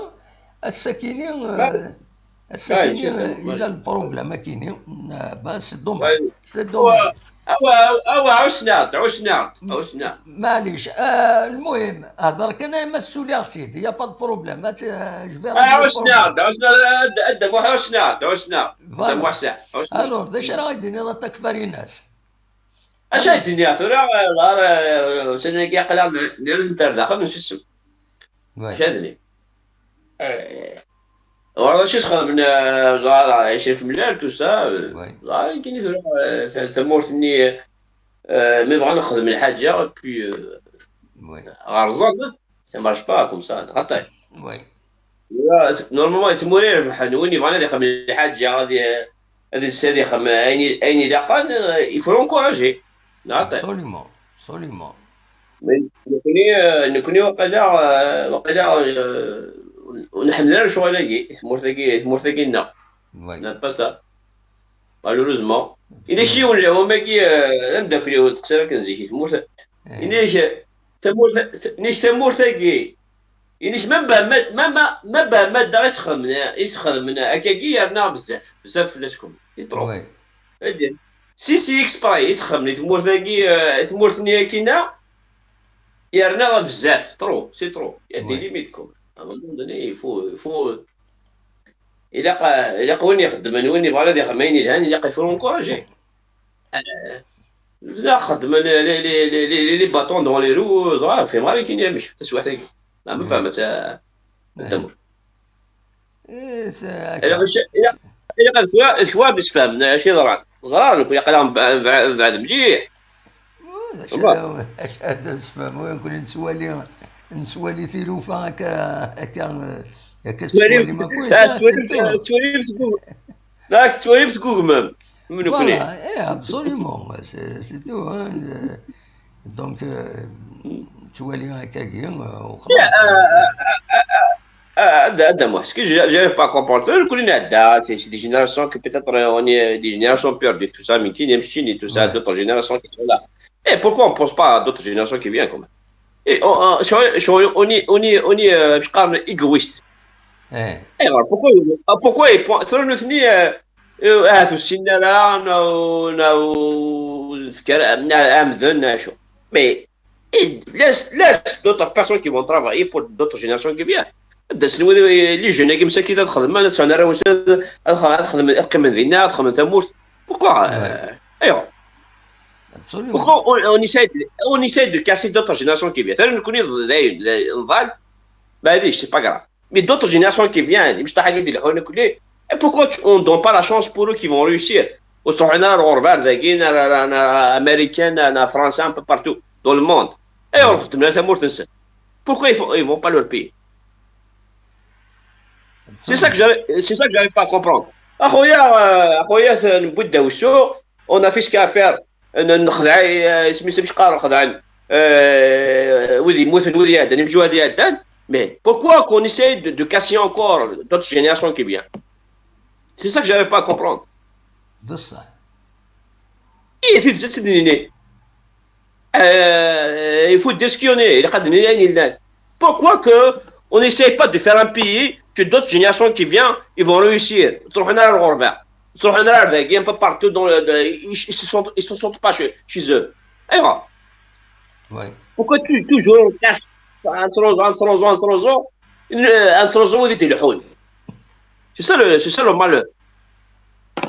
Ass-akini, eh, ass-akini, eh, yella le problème akini. Eh, ben, c'est dommage. C'est dommage. Awa, awa, awa, ɛussen-aɣ-d, ɛussen-aɣ-d, ɛussen-aɣ-d. Maɛlic, eh, lmuhim, hder kan, ay ma ssuliɣ-tt-id, y a pas de problème. Ad, eh, je vais régler le problème. Ɛussen-aɣ-d, ɛussen-aɣ-d, ɛussen-aɣ-d, ɛussen-aɣ-d. Voilà. Alors, d acu ara yi-d-tiniḍ a Takfarinas? Acu ay d-nniɣ tura, ɣer, eh, ussan-agi aql-aɣ n-, nirren-t ar daxel n ususem. Acu ad nini? Eh, ɣur acu sxedmen, eh, ẓar, eh, Acrif Mlal, tout ça, eh, ẓar, nekkini tura, eh, ta-, tamurt-nni, eh, mi bɣan nexdem lḥaǧa, et puis, eh, ɣer ẓẓan, ça marche pas comme ça, xaṭi. Tura, normalement, tmura irebḥen, win yebɣan ad ixdem lḥaǧa, ad y-, ad yexdem ayen i- ayen ilaqen, euh, il faut l'encourager. Neɣ aṭi. Absolument, absolument. Mais nekkni, euh, nekkni waqila, euh, waqila, euh, ur nḥemmel ara lecɣal-agi, i tmurt-agi, i tmurt-agi-nneɣ. Oui. Nɛeṭṭ pas ça. Malheureusement. Ila kra yiwen, wamagi, euh, d ameddakel-iw, teqsir akken zik i tmurt. Eh, Inek tamurt, inek tamurt-agi, inek ma ba ma ma ma ma ba ma da isxedmen, isxedmen akkagi yerna bezzaf, bezzaf fell-askum. C'est trop. Oui. C'est-à-dire, si c'est exprès, isxedmen i tmurt-agi, euh, tmurt-nni akkin-a, yerna bezzaf, trop, c'est trop. Il y a des limites, quoi. À un moment donné, il faut, il faut, euh, ilaq, ilaq win ixeddmen, win yebɣan ad ixdem ayen yelhan, ilaq il faut l'encourager. Euh, la xeddmen les, les, les, les, les bâtons dans les roues, ẓra, fehmeɣ ara akken amek, taswiɛt-agi. La, ma fehmet, euh, tamurt. Eh, c'est Ilaq, ilaq, ilaq ad kra, kra ad sfehmen acu yeḍran. Ẓran, nekk ilaq ad nbeɛ-, nbeɛ-, nbeɛd mliḥ. Acḥal acḥal d asfehmu, nekkni nettwali, nettwali tilufa akka, akka, akka tettwalim akk, ah, tettwalim, tettwalim teggu-, la, tettwalim teggugmem. Nekkni. Voilà, eh, absolument, c'est c'est tout, hein, euh, donc, euh, tettwali akkagi, euh, وخلاص. Ah, ah, ah, ah, ah, ah, ah, ah, ce que je- j'arrive pas à comprendre. Nekkni nɛedda, c'est c'est des générations que peut-être, euh, on est des générations perdues, tout ça, mais qui n'aiment Chine et tout ça, d'autres générations qui sont là. Et pourquoi on pense pas à d'autres générations qui viennent, quand même? Et on, on, sur- sur- on est, on est, on est, euh, je crois, égoïste. Eh, Et alors, pourquoi, ah, pourquoi ils pensent, tura nutni, euh, euh, ah, tu sais, là, là, on a, on a, on a, on a, mais et laisse, laisse d'autres personnes qui vont travailler pour d'autres générations qui viennent. Ad d-asen wid, les jeunes-agi msakit ad xedmen, ad sɛun arraw-nsen, ad, ad xedmen, ad qqimen dinna, ad xedmen tamurt. Pourquoi, euh, ayɣer? Absolument. Pourquoi on, on essaie de, on essaie de casser d'autres générations qui viennent? Tura nekkni d- d- d- nḍal, maɛlic, c'est pas grave. Mais d'autres générations qui viennent, imecṭaḥ-agi d-ileḥḥun nekkni, et pourquoi tu- on donne pas la chance pour eux qui vont réussir? Ur ttruḥun ara ɣer lɣerba ar dagi, neɣ, neɣ, neɣ américain, neɣ, neɣ français, un peu partout dans le monde. Et ur xeddmen ara tamurt-nsen. Pourquoi ils font, ils vont pas leur pays? C'est ça que j'arrive, c'est ça que j'arrive pas à comprendre. Axuya, euh, axuya, euh, n Buddha Ousso, on a fait ce qu'il y a à faire. N- nexdeɛ, euh, isem-is amek qqaren, xedɛen, euh, wid yemmuten, wid iɛeddan, imjuhad iɛeddan. Mais pourquoi qu'on essaye de, de casser encore d'autres générations qui viennent? C'est ça que j'arrive pas à comprendre. D ṣṣeḥ. Et c'est c'est- c'est- euh, il faut dire ce qu'il y en a. Il y a des gens qui disent, pourquoi que on n'essaye pas de faire un pays que d'autres générations qui viennent, ils vont réussir? Ils sont en train de revenir. Ils sont en train de revenir un peu partout dans le, de- ils, ils se sentent, ils se sentent pas chez, chez eux. Et voilà. Oui. Pourquoi tu, toujours on casse un troisième, un troisième, un troisième, un troisième, vous dites le rôle. C'est ça le, c'est ça le malheur.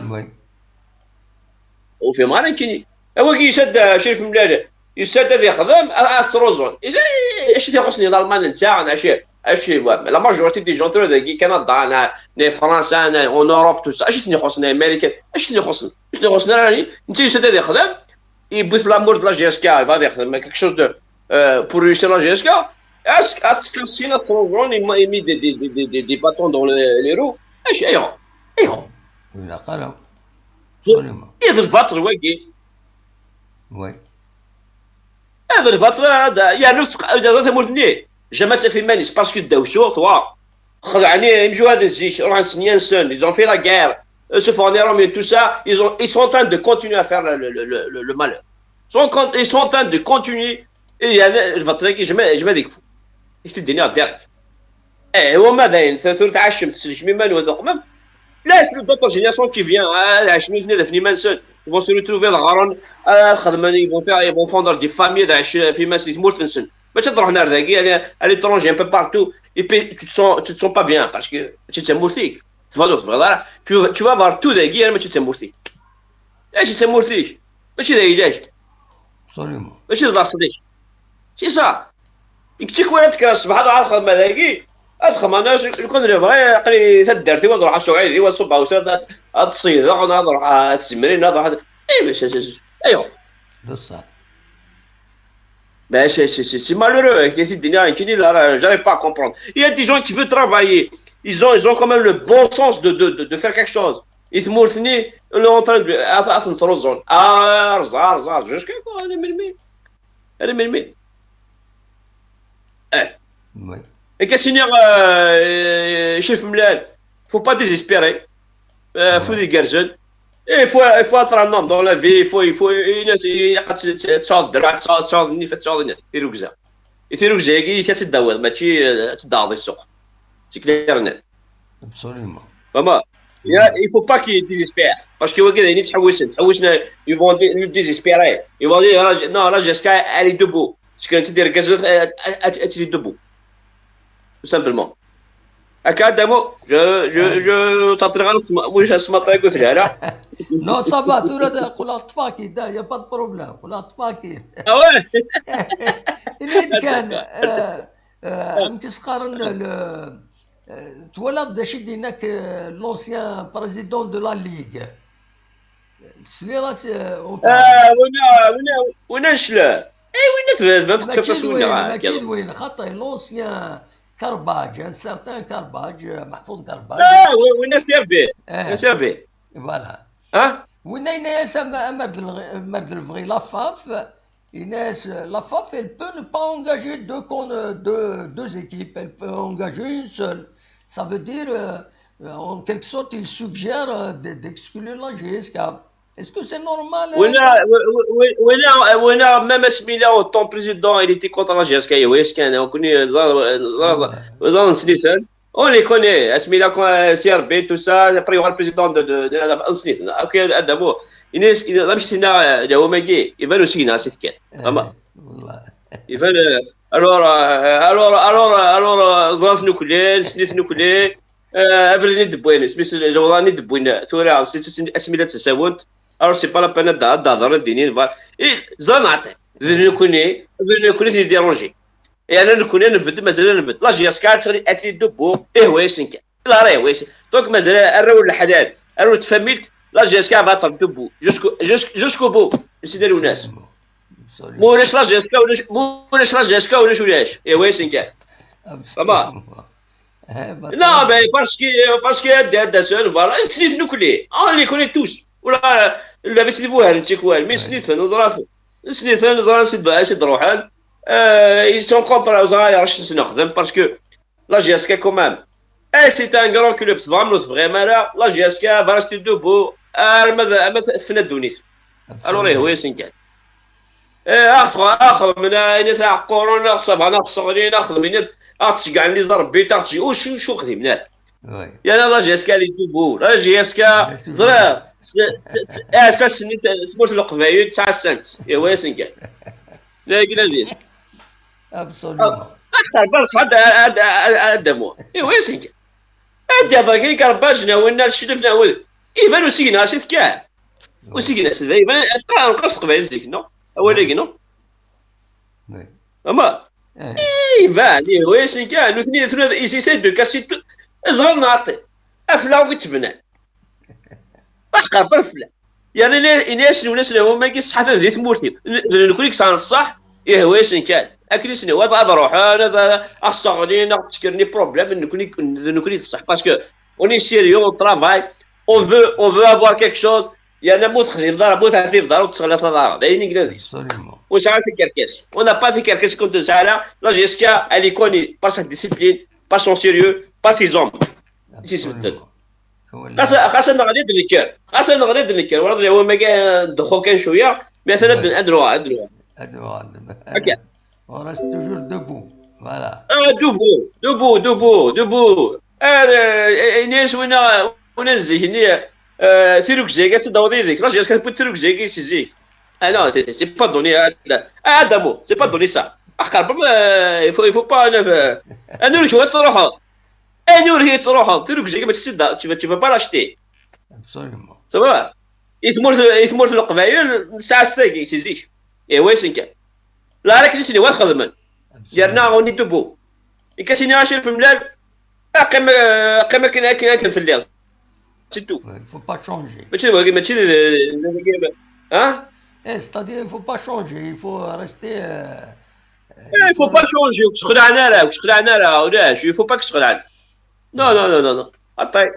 Oui. Ur fhimeɣ ara nekkini. Awagi yusa-d, uh, Crif Mlal, yusa-d ad yexdem, a- ad t-ttruẓun. Acu i t-ixuṣṣen i Lalman netta, neɣ acu, acu, la majorité des gens tura dagi, Canada, neɣ, neɣ Fransa, neɣ en Europe, tout ça. Acu i ten-ixuṣṣen, neɣ Américain? Acu i ten-ixuṣṣen? Acu i ten-ixuṣṣen ara, netta yusa-d ad yexdem, yewwi-t l'amour de la G S K, yebɣa ad yexdem quelque chose de, euh, pour réussir la G S K. Est-ce que, est-ce que c'est la troisième, il m'a mis des, des, des, des, des, des bâtons dans les, les roues? Acu, ayɣer? Ayɣer? Ur ilaq ara. Absolument. I d lbaṭel wagi. Oui. I d lbaṭel, yernu yerẓa tamurt-nni. Jamais ad taf iman-is, parce que ddaw suɣ, twa. Xedɛen imjuhad n zik, ruḥen s nniya-nsen, ils ont fait la guerre, euh, se font Romains, tout ça, ils, ont, ils sont en train de continuer à faire le, le, le, le, le malheur. Ils sont, con- ils sont en train de continuer, et il y a le, le, jamais, jamais des fous. Il fait des nerfs direct. Eh, هو ما داين، ث- ثلث عشم تسلك مما نوذق même. Laisse d'autres générations qui viennent, ah, عشمين اثنين في نيمانسون. Ils vont se retrouver dans Haran, ah, خدمة, ils vont faire, ils vont fonder des familles, عايش في ماس تمورتنسن. ما تروح نار ذاكي، à l'étranger, un peu partout, et puis tu te sens, tu te sens pas bien, parce que tu t'es moussé. Tu vas, tu vas, tu vas voir tout ذاكي، ما tu t'es moussé. ايش انت مورثيك؟ ماشي ذا علاج. Absolument. ماشي ذا صديق. C'est ça. يكتيك ولا تكره الصباح، هذا الخدمه ذاكي. ادخل انا، لو كان جا بغي عقلي تدرتي، وضع سعيدي وصبع وساد. هاد الصيد، انا نروح هاد السمرين، نروح هاد، اي باش، ايوا. بصح. Ben, c'est, c'est, c'est, c'est malheureux, hein, cette dernière, qui dit là, là, j'arrive pas à comprendre. Il y a des gens qui veulent travailler. Ils ont, ils ont quand même le bon sens de, de, de, de faire quelque chose. I tmurt-nni, on est en train de, ad, ad ten-ttruẓun. Ah, rẓa, rẓa, rẓa, jusqu'à quand? Ar melmi? Ar melmi? Eh. Oui. Akka sini, euh, chef Mlal, faut pas désespérer. Euh, faut des garçons. Et il faut, il faut être un homme dans la vie, il faut, il faut, il faut, il faut, il faut, il faut, tirugza. I tirugza-agi, i tt-id-tawiḍ, mačči, euh, ad tt-id-taɣeḍ i ssuq. C'est clair net. Absolument. Vraiment. Il y a- il faut pas qu'il désespère. Parce que wagi d ayen i ttḥewwisen. Ttḥewwisen, ils vont dé- nous désespérer. Ils vont dire, ah, non, la J S K, elle est debout. Parce que c'est des gars, elle, elle, elle est debout. Tout simplement. Akka, Adamo, je, je, je, t'entends, moi, je suis pas très là. Non, ça va, tura da, qqleɣ ṭṭfeɣ-k-id, il n'y a pas de problème, qqleɣ ṭṭfeɣ-k-id. Ah ouais? Ini-d kan, euh, euh, amek i s-qqaren, le, euh, twalaḍ d acu i d-yenna k, euh, l'ancien président de la Ligue. Tesliḍ-as, euh, au Ah, winna, winna, winna n Cler. Eh, winna tebɛed, ma Mačči d tekkseḍ win, winna. mačči d win, xaṭi, l'ancien Carbadge, un certain Carbadge, euh, Mahfouz Carbadge. Ah, wi- winna s Serbi. Eh, S Serbi. Voilà. Hein? Winna yenna-yas am, am ar d lɣi- am ar d lebɣi la FAF, yenna-yas, euh, la FAF, elle peut ne pas engager deux, con- euh, deux, deux équipes, elle peut engager une seule. Ça veut dire, euh, euh, en quelque sorte, il suggère, euh, d- d'exclure la J S K. Est-ce que c'est normal, euh, Winna, wi- wi- winna, winna, même Asmila, autant président, il était contre la J S K, oui, est-ce qu'il y en a, on connaît, euh, euh, euh, euh, Snithen. On les connaît, Asmila, quand, euh, C R B, tout ça, après, il y aura le président de, de, de la Snithen. Ok, Adamo. Il est, il est, même si c'est là, euh, il y a Omegui, il va nous signer, c'est clair. Vraiment. والله. Iban, euh, alors, euh, alors, alors, euh, alors, euh, ẓrat nukli, nesnit nukli, euh, abrid i d-wwin, isem-is lewḍan i d-wwin, tura, s- s- asmi la d-tasawent, alors c'est pas la peine ad d-, ad d-hḍren ad d-inin, voilà. I ẓran ɛṭi, d nekni, d nekni i ten-idiranjin. Et ana nekni ad nbedd, mazal ad nbedd. La J S K ad tt-, ad tt-id-dubbu, ihwa-yasen kan. La ihwa-yasen. Donc mazal arraw n leḥlal, arraw n tfamilt, la J S K va être debout, jusqu'au, jusqu'-, jusqu'au bout. Sidi Lwennas. Absolument. Ma ulac la J S K, ulac, ma ulac la J S K, ulac, ulac. Ihwa-yasen kan. Absolument. Eh, bah, Non, mais parce que, parce que ad, ad d-asen, voilà, nesnit nukli. On les connaît tous. Ula, la bit di buhar n tikwal, mais nesnit-ten, neẓra-ten. Nesnit-ten, neẓra acu d-, acu d-ruḥen. Euh, ils sont contre, ẓra acu nexdem, parce que la J S K quand même. Eh, c'est un grand club, tebɣam ur tebɣim ara, la J S K va rester debout, arma d, arma d tefna ddunit. Alors, ihwa-yasen kan. Eh, ax-, axdmen, ayen taɛqquren, ax-, ṣabḥan, ax-, sseɣlin, axdmen, aɣ-tceggɛen les arbitres, aɣ-tceggɛen, ur cu-, cu xdimen ara. Oui. Yerna la J S K elle est debout. La J S K, Exactement. ẓriɣ, s-, s-, s-, asas-nni t-, tmurt n Leqbayel, tesɛa sens. Ihwa-yasen kan. La Gladys. Absolument. Axtar, barek, ad, ad, ad, ad, ad, ad, ihwa-yasen kan. Ad d-ihḍer kan Garbaj, neɣ winna, Cclef, neɣ wid. Iban usigna-as i tekkat. Usigna-as, d iban, aṭas, aṭas Leqbayel zik, non? Awal-agi, non? Oui. Ama, Eh, iban, ihwa-yasen kan, nutni, tura, ils essayent de casser tout. Ẓran neɣ xaṭi. Afella akk i tt-bnan. Axtar, barek fell-am. Yerna ini-, ini-asen, ulasen, wamagi ṣṣeḥḥa di tmurt-iw. N-, d nekkni i yesɛan ṣṣeḥ, ihwa-yasen kan. Akken i sen-ihwa ad, ad ruḥen, ad, ad aɣ-sseɣlin, ad aɣ-d-ssekren les problèmes, d nekkni, d nekkni i d ṣṣeḥ. Parce que on est sérieux, on travaille, on veut, on veut avoir quelque chose. Yerna ma ur texdimeḍ ara, ma ur teɛtibeḍ ara, ur d-tesseɣliḍ ara. D ayen i yellan deg-s. Absolument. Ur nesɛi ara tikerkas. On n'a pas tikerkas, comme tu sais, là, la J S K, elle est connue par sa discipline, par son sérieux, par ses hommes. Si, si, Absolument. Voilà. Xas, xas ad neɣli d nker. Xas ad neɣli d nker. Wala d wamagi, ddexxu kan cwiya, mais atan ad, ad nruḥ, ad nruḥ. Ad nuɣal. Ok. On reste toujours debout. Voilà. Ah, debout, debout, debout, debout. Ah, euh, ini-as winna, winna n zik-nni, euh, tirugza-agi ad tt-id-taweḍ yid-k. La J S K tewwi tirugza-agi si zik. Ah non, c'est, c'est, c'est pas donné, ah, ah, Adamo, c'est pas donné ça. Ah, xerba, euh, il faut, il faut pas, euh, ah, nous, je vais te le rendre. Ayen ur yettruḥeḍ, tirugza-agi mačči d, tu vas, tu vas pas l'acheter. Absolument. Teẓriḍ? I tmurt, i tmurt n Leqbayel, nesɛa s tagi, si zik. Ihwa-yasen kan. La rek nisni wa xedmen. Yerna on est debout. I kas-ini Acref Mlal, qqim, qqim akken, akken, akken telliḍ. C'est tout. Ouais, il faut pas changer. Mačči d wagi, mačči d, d, d, hein? Eh, c'est-à-dire, il faut pas changer, il faut rester, euh, Eh, il faut pas changer, ur k-sexlaɛen ara, ur k-sexlaɛen ara, ulac, il faut pas k-sexlaɛen. Non, non, non, non, non. Attends.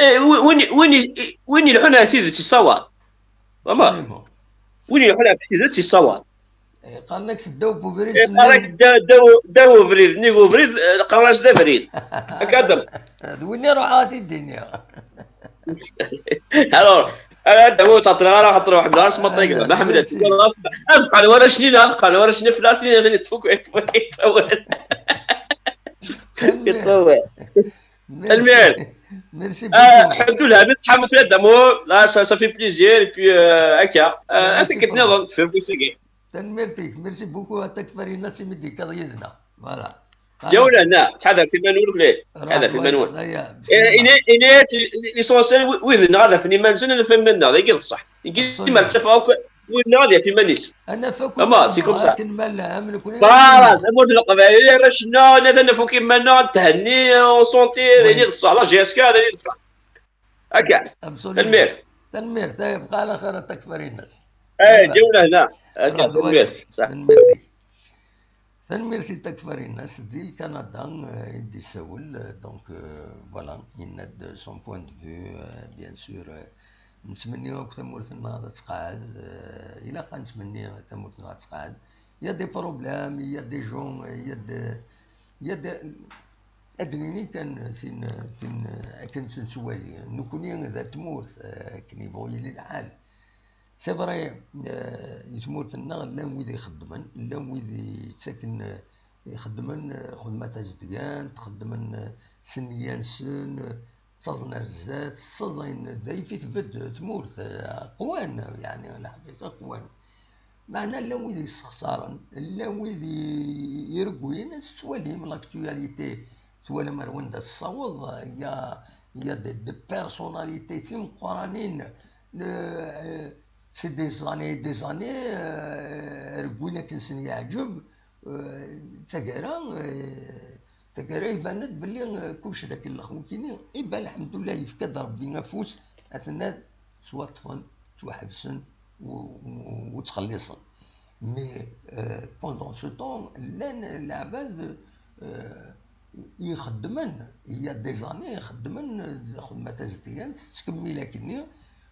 Eh, wi- win win i- win ileḥḥun ɣef tidet yessawaḍ. Vraiment. Win ileḥḥun ɣef tidet yessawaḍ. Qqaren-ak seddaw n ubrid. Iqarek ddaw ddaw ubrid, nnig ubrid, eh, qqaren-as d abrid. Akka d. D win i ruḥeɣ ad t-id-iniɣ. Alors, ara d-awiɣ ur ṭṭaṭleɣ ara xaṭer ḥemmleɣ asmaṭ n Maḥmed. Ad qqaren warrac-nni neɣ ad qqaren warrac-nni fell-as, ad qqaren yeṭṭef akk, yeṭṭef awal. Yeṭṭef awal. Tanemmirt. Merci beaucoup. Ḥemdullah, mi tḥamu fell-as d'amour, là, ça, ça fait plaisir, et puis, euh, akka. Euh, ad t-id-nniḍen, tfehmeḍ. Tanemmirt-ik, merci beaucoup a Takfarinas imi d-tekkaḍ yid-neɣ. Voilà. Ǧawla, na, ttḥadaret iman-nwen, ttḥadaret iman-nwen. Ini-as, l'essentiel, wid-nneɣ ad afen iman-nsen, ad afen iman-nneɣ, dagi d ṣṣeḥ. Dima ttafeɣ akk, wid-nneɣ ad yaf iman-is. Ama, c'est comme ça. Voilà, tamurt n Leqbayel, arrac-nneɣ, ad naf akk iman-nneɣ, ad thenni, on santé, dagi d ṣṣeḥ, la G S K, dagi d ṣṣeḥ. Akka. Tanemmirt. Tanemmirt, ay bqa ɛla xir a Takfarinas. Ay, ǧawla hna. Akka, tanemmirt. Tanemmirt. Tanemmirt i Takfarinas di Lkanada, eh, i d-isawel, eh, donc, eh, voilà, yenna-d son point de vue, eh, bien sûr, eh, nettmenni akk tamurt-nneɣ ad tqeɛɛed, eh, ilaq ad nettmenni tamurt-nneɣ ad tqeɛɛed. Il y a des problèmes, il y a des gens, il y a des, il y a des, ad d-nini kan tin, tin akken tt-nettwali. Nekkni d at tmurt, eh, akken yebɣu yili lḥal. C'est vrai, eh, i tmurt-nneɣ llan wid ixeddmen, llan wid yettaken, eh, ixeddmen, eh, xedma tazedgant, xeddmen, eh, s nniya-nsen, eh, ttaẓen ar zdat, ssaẓayen, d ayf i tbedd tmurt, eh, qwan, yeɛni, lḥaqiqa qwan. Meɛna llan wid yessexṣaren, llan wid i, ireggwen, ad tettwalim l'actualité, twalam ar wanda tessaweḍ, il y a, il y a des, des personnalités timeqqranin, euh, c'est des années et des années, euh, reggwin akken sen yeɛǧeb, euh, taggara, euh, taggara iban-d belli, euh, kullec d akellex. Wikini, iban, lḥemdullah, yefka-d Rebbi afus, aten-a ttwaṭṭfen, ttwaḥebsen, u, u, u ttxelliṣen. Mais, euh, pendant ce temps, llan leɛbad, euh, ixeddmen, il y a des années, ixeddmen lxedma tazedgant, tettkemmil akkenni.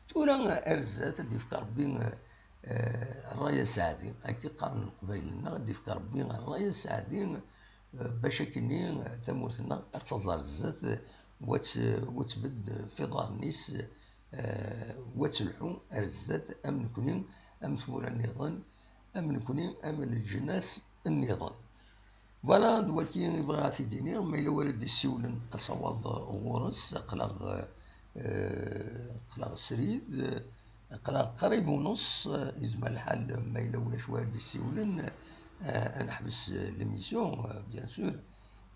Tura ar zdat, ad d-yefk Rebbi, euh, ṛṛay aseɛdi. Akka qqaren Leqbayel-nneɣ, ad d-yefk Rebbi ṛṛay aseɛdi, euh, bac akkenni, euh, tamurt-nneɣ ad taẓ ar zdat, euh, u ad tt-, u ad tbedd f iḍarren-is, euh, u ad telḥu ar zdat am nekni, am tmura nniḍen, am nekni, am leǧnas nniḍen. Voilà, d wagi i bɣiɣ ad t-id-iniɣ. Ma yella wara d-issiwlen, ad tawaḍ ɣur-s. Aql-aɣ, euh, aql-aɣ srid, euh, aql-aɣ qrib u nus, euh, yezmer lḥal ma yella ulac wara d-issiwlen, euh, ad neḥbes, euh, l'émission, euh, bien sûr.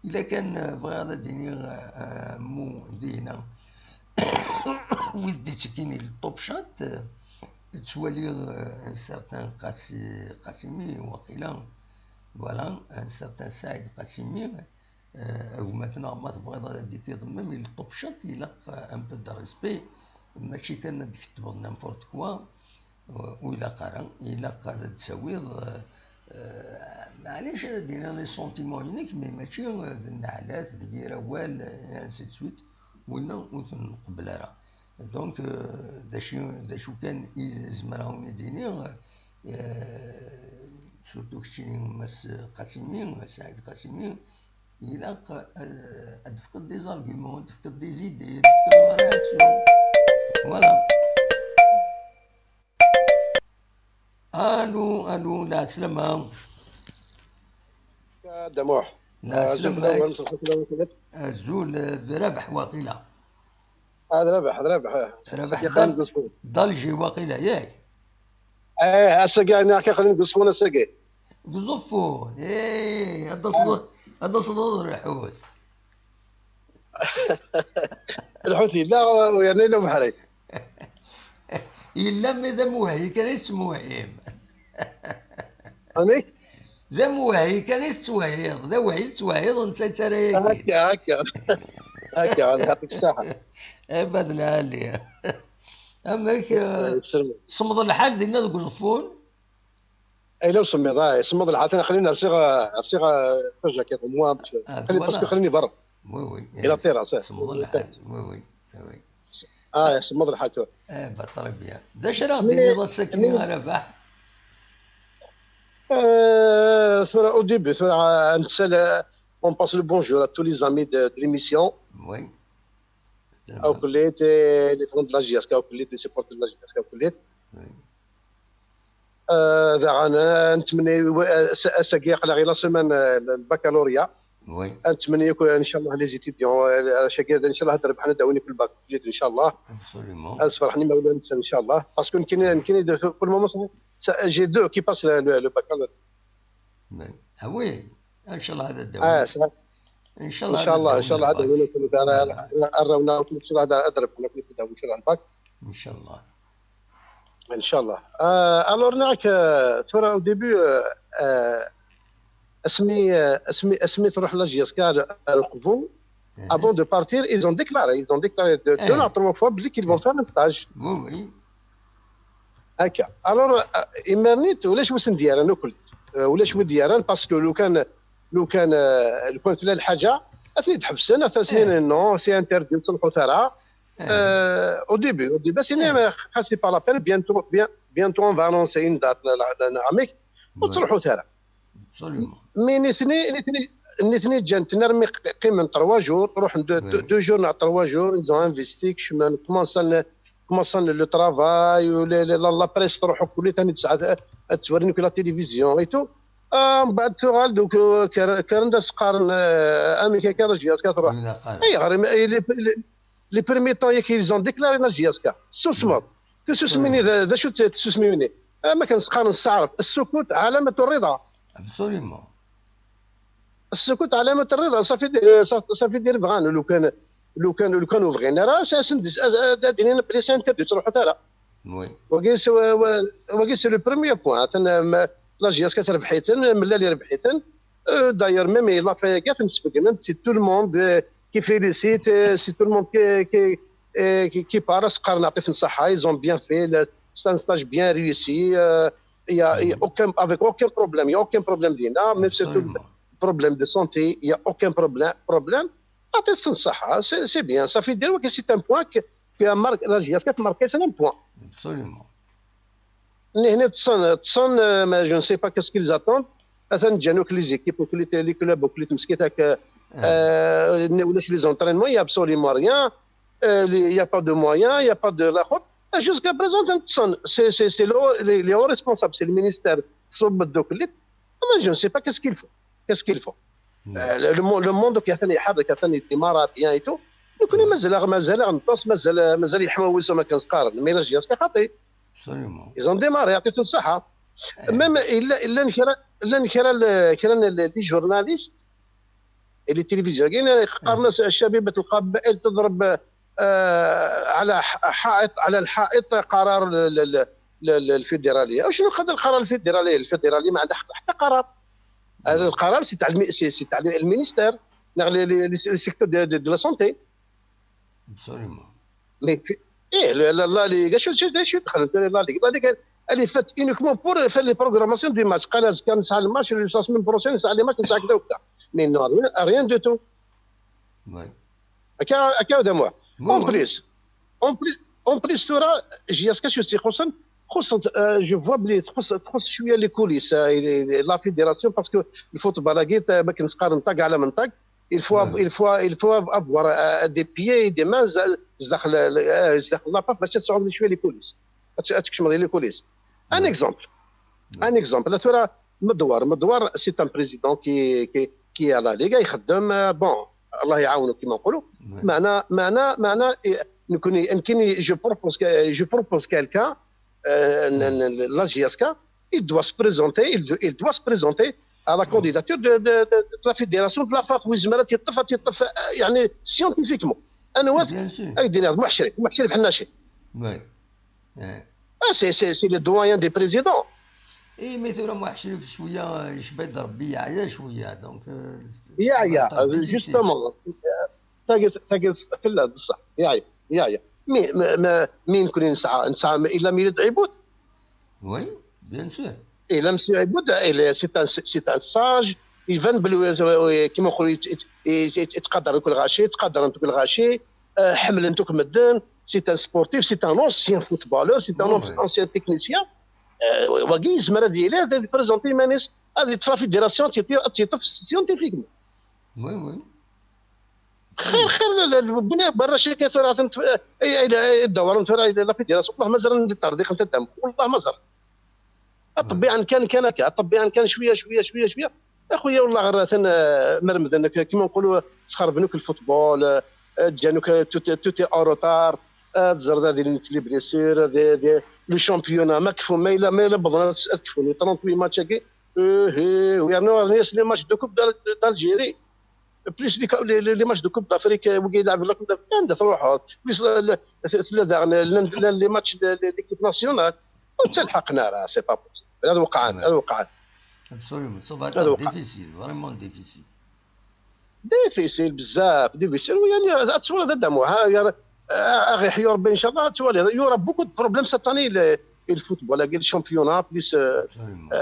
Ila kan, euh, bɣiɣ ad d-iniɣ, euh, mu dina wid d-ittekkin i le top chat, euh, ttwaliɣ, euh, un certain Qasi-, Qasimi, waqila, voilà, un certain Saïd Qasimi, euh, gma-tneɣ, ma tebɣiḍ ad d-tikiḍ même i le top chat, ilaq, euh, un peu de respect, mačči kan ad d-tkettbeḍ n'importe quoi, euh, ur ilaq ara, ilaq ad d-tawiḍ, euh, euh, maɛlic ad d-iniɣ les sentiments-inek, mais mačči, euh, d nneɛlat, d yir awal, euh, et ainsi de suite, winna ur t-nqebbel ara. Donc, euh, d acu, d acu kan i zemreɣ ad wen-d-iniɣ, euh, surtout keččini Mass Qasimi, Saïd Qasimi, ilaq, euh, ad d-tefkeḍ des arguments, ad d-tefkeḍ des idées, ad d-tefkeḍ la réaction. Voilà. Allô, allô, lɛeslama. A Dda Muḥ. Lɛeslama. Azul, d Rabeḥ waqila. Ah, d Rabeḥ, d Rabeḥ. Rabeḥ d'Alger waqila, yak? Eh, ass-agi, ɛni akka aql-in deg Uẓeffun ass-agi? Deg Uẓeffun, eh, ad d-taseḍ, ad d-taseḍ ad lḥut. Lḥut yella, yerna yella ubeḥri. Yella, mi d amuhi kan i tettmuhim. Amek? D amuhi kan i tettwehhiḍ, d awhi i tettwehhiḍ, netta yettarra-yak-id. Akka, akka. Akka, yɛṭik ṣṣeḥḥa. Abad lɛali. Amek, eh, semmeḍ lḥal dinna deg Uẓeffun? Ayla usemmiḍ, ah, semmeḍ lḥal, atan aql-in rsiɣ, rsiɣ, eh, tajakiṭ, moi, ah, aql-in, parce que aql-in iberr. Oui, oui. Ila ṭṭiras, eh. Semmeḍ lḥal, oui, oui, oui. اه، يسمض الحال ثورة. ايه با، très bien. D acu ara ɣ-d-tiniḍ ass-agi a Rabaḥ? Euh, ثورة au début, ثورة, نتسال, on passe le bonjour à tous les amis de, de l'émission. Oui. Au كليت, les fans de la J S K, au كليت, les supporters de la J S K, au كليت. Oui. آه، داغن، آه، نتمنى يو-، آه، س-، اساكي يقلع غير la semaine, آه، البكالوريا. Oui. نتمنى يكون ان شاء الله les étudiants, آه، شاكي ان شاء الله هاد الربح انا داويني في الباك كليت ان شاء الله. Absolument. اسفرحني مولانا ان شاء الله, parce que كاين, كاين في كل مومون, j'ai deux qui passent le, le, le baccalauréat. Oui. Ah oui. ان شاء الله هذا الدوري. اه صح. ان شاء الله ان شاء الله, ان شاء الله هذا وين كنت انا راونا كنت شو هذا اضرب انا كنت داوي شو الباك. ان شاء الله. ان شاء الله. آه alors نعك, آه، ثورة au début, آه، آه، اسمي, آه، اسمي اسمي تروح la J S K القبو. Avant de partir, ils ont déclaré, ils ont déclaré deux, deux à trois fois بلي qu'ils vont faire un stage. Oui, oui. هكا. Alors, آه، ايمرنيت ولاش وسن ديالنا كل, آه، ولاش وديالنا, parce que لو كان, لو كان, آه، لو كانت لا الحاجه, اثني تحبسن اثني سنين, non, c'est interdit, تصلحوا ثرى. Euh, au début, au début, c'est pas la peine, bientôt, bien, bientôt on va annoncer une date, la, la, la, la, وتروحوا ثرى. Absolument. Mais نثني, نثني, نثني جان تنرمي قيمة trois jours, روح deux, deux, deux jours, trois jours, ils ont investi, كشمان, commencent, commencent le travail, la, la, la presse تروح كل ثاني تسعة, تورينك la télévision et tout. آه, من بعد تغال دوك, آه, كان, كان دا سقارن, آه, امريكا كان جيات كتروح. اي غير, les, les, les premiers temps ياك ils ont déclaré la J S K. سوسمض. تسوسميني ذا, ذا شو تسوسميني. آه, ما كان سقارن السعرف. السكوت علامة الرضا. Absolument. السكوت علامة الرضا. صافي دير, صافي دير بغان. لو كان, لو كان, لو كانوا بغينا راه اساسا دينينا بلي c'est interdit تروحوا ثرى. Oui. وكي c'est le premier point. La J S K تربحيتن, ملالي ربحيتن. Euh, d'ailleurs, même la fait, c'est tout le monde, euh, qui félicite, euh, c'est tout le monde qui, qui, euh, qui, qui parle, سقارن يعطيهم الصحة, ils ont bien fait, c'est un stage bien réussi, euh, il y a, il y a aucun, avec aucun problème, il y a aucun problème دينا, même si c'est un problème de santé, il y a aucun problème, problème. يعطيهم الصحة, c'est, c'est bien, ça fait dire que c'est un point que, que a marqué, la J S K a marqué, c'est un point. Absolument. ني هنا تصن, تصن, euh, mais je ne sais pas qu'est-ce qu'ils attendent. اثن جانوك les équipes وكليت, les clubs وكليت مسكيتك, euh, ولاش les entraînements, il y a absolument rien. Euh, il y a pas de moyens, il y a pas de la route. Jusqu'à présent, تصن, c'est, c'est, c'est le, les, les hauts responsables, c'est le ministère, صوب الدوكليت. Mais je ne sais pas qu'est-ce qu'ils font. Qu'est-ce qu'ils font. Euh, le, le monde, le monde كي ثاني حاضر, كي ثاني démarre bien et tout. Donc, مازال, مازال غنطاس, مازال, مازال يحموا وسام كان سقارن, mais la J S K خاطي. Absolument. Ils ont démarré, يعطيك الصحة. Même إلا, إلا نكرا, إلا نكرا, كرا les journalistes et les télévisions كاين قارنا الشبيبة تلقى بائل تضرب, آه, على حائط, على الحائط قرار الفيدرالية. وشنو خد القرار الفيدرالي؟ الفيدرالي ما عنده حق حتى قرار. هذا القرار c'est تاع, c'est تاع المينيستير, le secteur de la santé. Absolument. Mais ايه, la Ligue, شو, شو, شو دخل la Ligue, la Ligue, elle est faite uniquement pour faire les programmations du match. قال كان نسعى الماتش, la semaine prochaine نسعى les matchs, نسعى كذا وكذا. Mais non, rien, rien du tout. Oui. هكا, هكا هذا moi. En plus, en plus, en plus, ثورة, J S K شو يخصن, خصن, euh, je vois بلي تخص, تخص شوية les coulisses, la fédération, parce que le football, ما كنسقار نطاق على منطق. Il faut, il faut, il faut avoir, euh, des pieds, des mains, زداخل, زداخل la FAF, باش تصعد شوية les coulisses. تكشم les coulisses. Un exemple. Un exemple. ثورة مدوار, مدوار, c'est un président qui, qui, qui est à la Ligue, يخدم, bon, الله يعاونه كما نقولوا. معنا, معنا, معنا, نكون, نكون, je propose, je propose quelqu'un, euh, la J S K, il doit se présenter, il, il doit se présenter à la candidature de, de, de, de la fédération, de la FAF, ويزمر تيطف, تيطف, يعني, scientifiquement. انا واثق, هاك دينا محشري, محشري في حناشي. Oui. Ah, c'est, c'est, c'est le doyen des présidents. اي, mais ثورة محشري في شوية, يشبه ربي يعيا شوية, donc. يعيا, justement. تاقف, تاقف في الله بصح. يعيا, يعيا. Mais, mais, mais, mais نكون نسعى, نسعى الا ميلاد عبود. Oui, bien sûr. الا monsieur عبود, c'est un, c'est un sage, يبان بلي كيما نقولوا يتقدر كل غاشي, يتقدر كل غاشي, حمل انتو مدن. c'est un sportif, c'est un ancien footballeur, c'est un Ouais, ouais. ancien technicien. Euh, wagi yezmer ad yili ad présenter iman-is, ad yeṭṭef la fédération, ad tt-yeṭṭef scientifiquement. Oui, oui. خير خير لا- لا- بني برا شي كي ثورة ثنت اي اي اي الدورة ثورة اي لا فيديراسيون والله ما زال ندير ترديق انت دم والله ما زال. الطبيعة كان كان هكا، الطبيعة كان شوية شوية شوية شوية. اخويا والله غير ثن مرمدنك كيما نقولوا، تخربنوك الفوتبول، جانوك توتي توتي اون روتار. تزرد هذه لي بليسير، هذه هذه لي شامبيونا ما كفوا، ما الا ما الا بضنا كفوني ثلاثة وعشرين ماتش هكي. ايه ايه ويعني راني لي ماتش دو كوب دالجيري. بليس لي لي لي ماتش دو كوب دافريك وكي يلعب لا كوب دافريك عندها تروح. بليس ثلاثه لي ماتش ليكيب ناسيونال. وتلحقنا راه سي با بوسيبل. هذا وقعان، هذا وقعان. Absolument. Ça va être difficile, vraiment difficile. ديفيسيل بزاف، ديفيسيل. ويعني تصور هذا دمو ها يا اغي حيو ربي ان شاء الله تولي يورا بوكو دو بروبليم سيت اني. الفوتبول كاين الشامبيونا بليس، Absolument.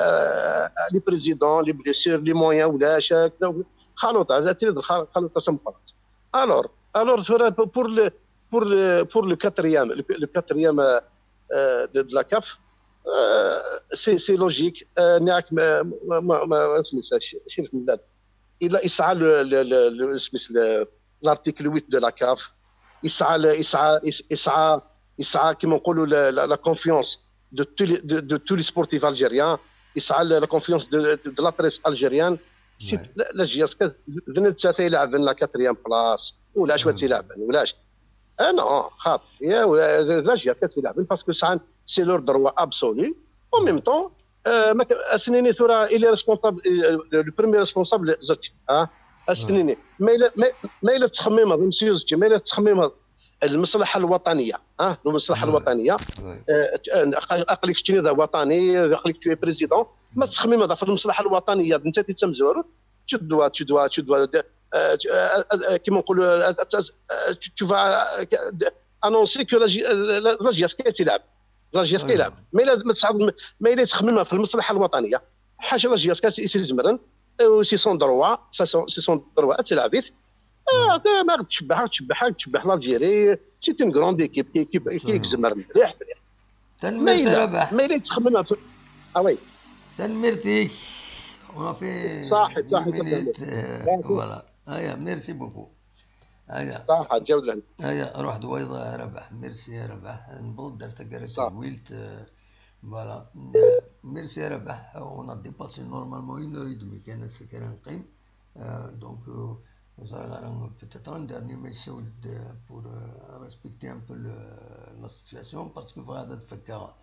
لي بريزيدون، لي بليسير، لي مويان ولاش هكذا. خلوطه هذا تريد خلوطه سمقرات. الور الور ثورة بور لو بور لو بور لو كاتريام لو كاتريام دو لا كاف. سي سي لوجيك. نعك ما ما ما ما اسمي شيف من بعد الا يسعى ل- ل- ل- ل- اسمي س- ل- l'article huit de la CAF. يسعى ل- يسعى يسعى يسعى كيما نقولوا la confiance de tous les de, de tous les sportifs algériens. يسعى la confiance de, de, de la presse algérienne. شوف، Ouais. لا لا جي اس كا ذنب تاثي يلعب la quatrième place ولاش وتلعب ولاش. انا خاف يا ولا- لا جي اس كا تلعب parce que c'est leur droit absolu. En même temps، آه، ما ك- اسنيني ثورة الي ريسبونسابل، لو بروميي ريسبونسابل زوج. ها اسنيني ما الا ما- ما الا تخميمه مسيو زوج ما الا تخميمه المصلحه الوطنيه. ها المصلحه الوطنيه. Ouais. آه، ت- آه، اقليك شتيني ذا وطني، اقليك تو بريزيدون. ما تخميم هذا في المصلحه الوطنيه انت تتمزور. Tu dois tu dois tu dois كيما نقولوا tu vas annoncer que la J S K تلعب. La J S K تلعب. ما الا ما تصعد ما الا تخممها في المصلحه الوطنيه. حاشا la J S K سي زمرن، سي سون دروا، سي سون دروا تلعبيت. آه، ما تشبح تشبح تشبح l'Algérie. C'est une grande équipe كي كي كي زمرن مليح مليح. ما تنميرت الا ربح. ما الا تخممها في اه وي. تنميرتيك. ورافي صحيت، صحيت، مينيت. صحيت. آه، فوالا. هيا، ميرسي بوكو. هيا. صح جاوب لهم. هيا، روح دويضة يا ربح. ميرسي يا ربح. نبض درت كارك صح. ويلت. آه، فوالا. ميرسي يا ربح. On a dépassé normalement une heure et demie كان السكرة نقيم. آه، donc، آه، وزرا غانا peut-être un dernier message pour, آه، respecter un peu le- la situation parce que فغادا تفكر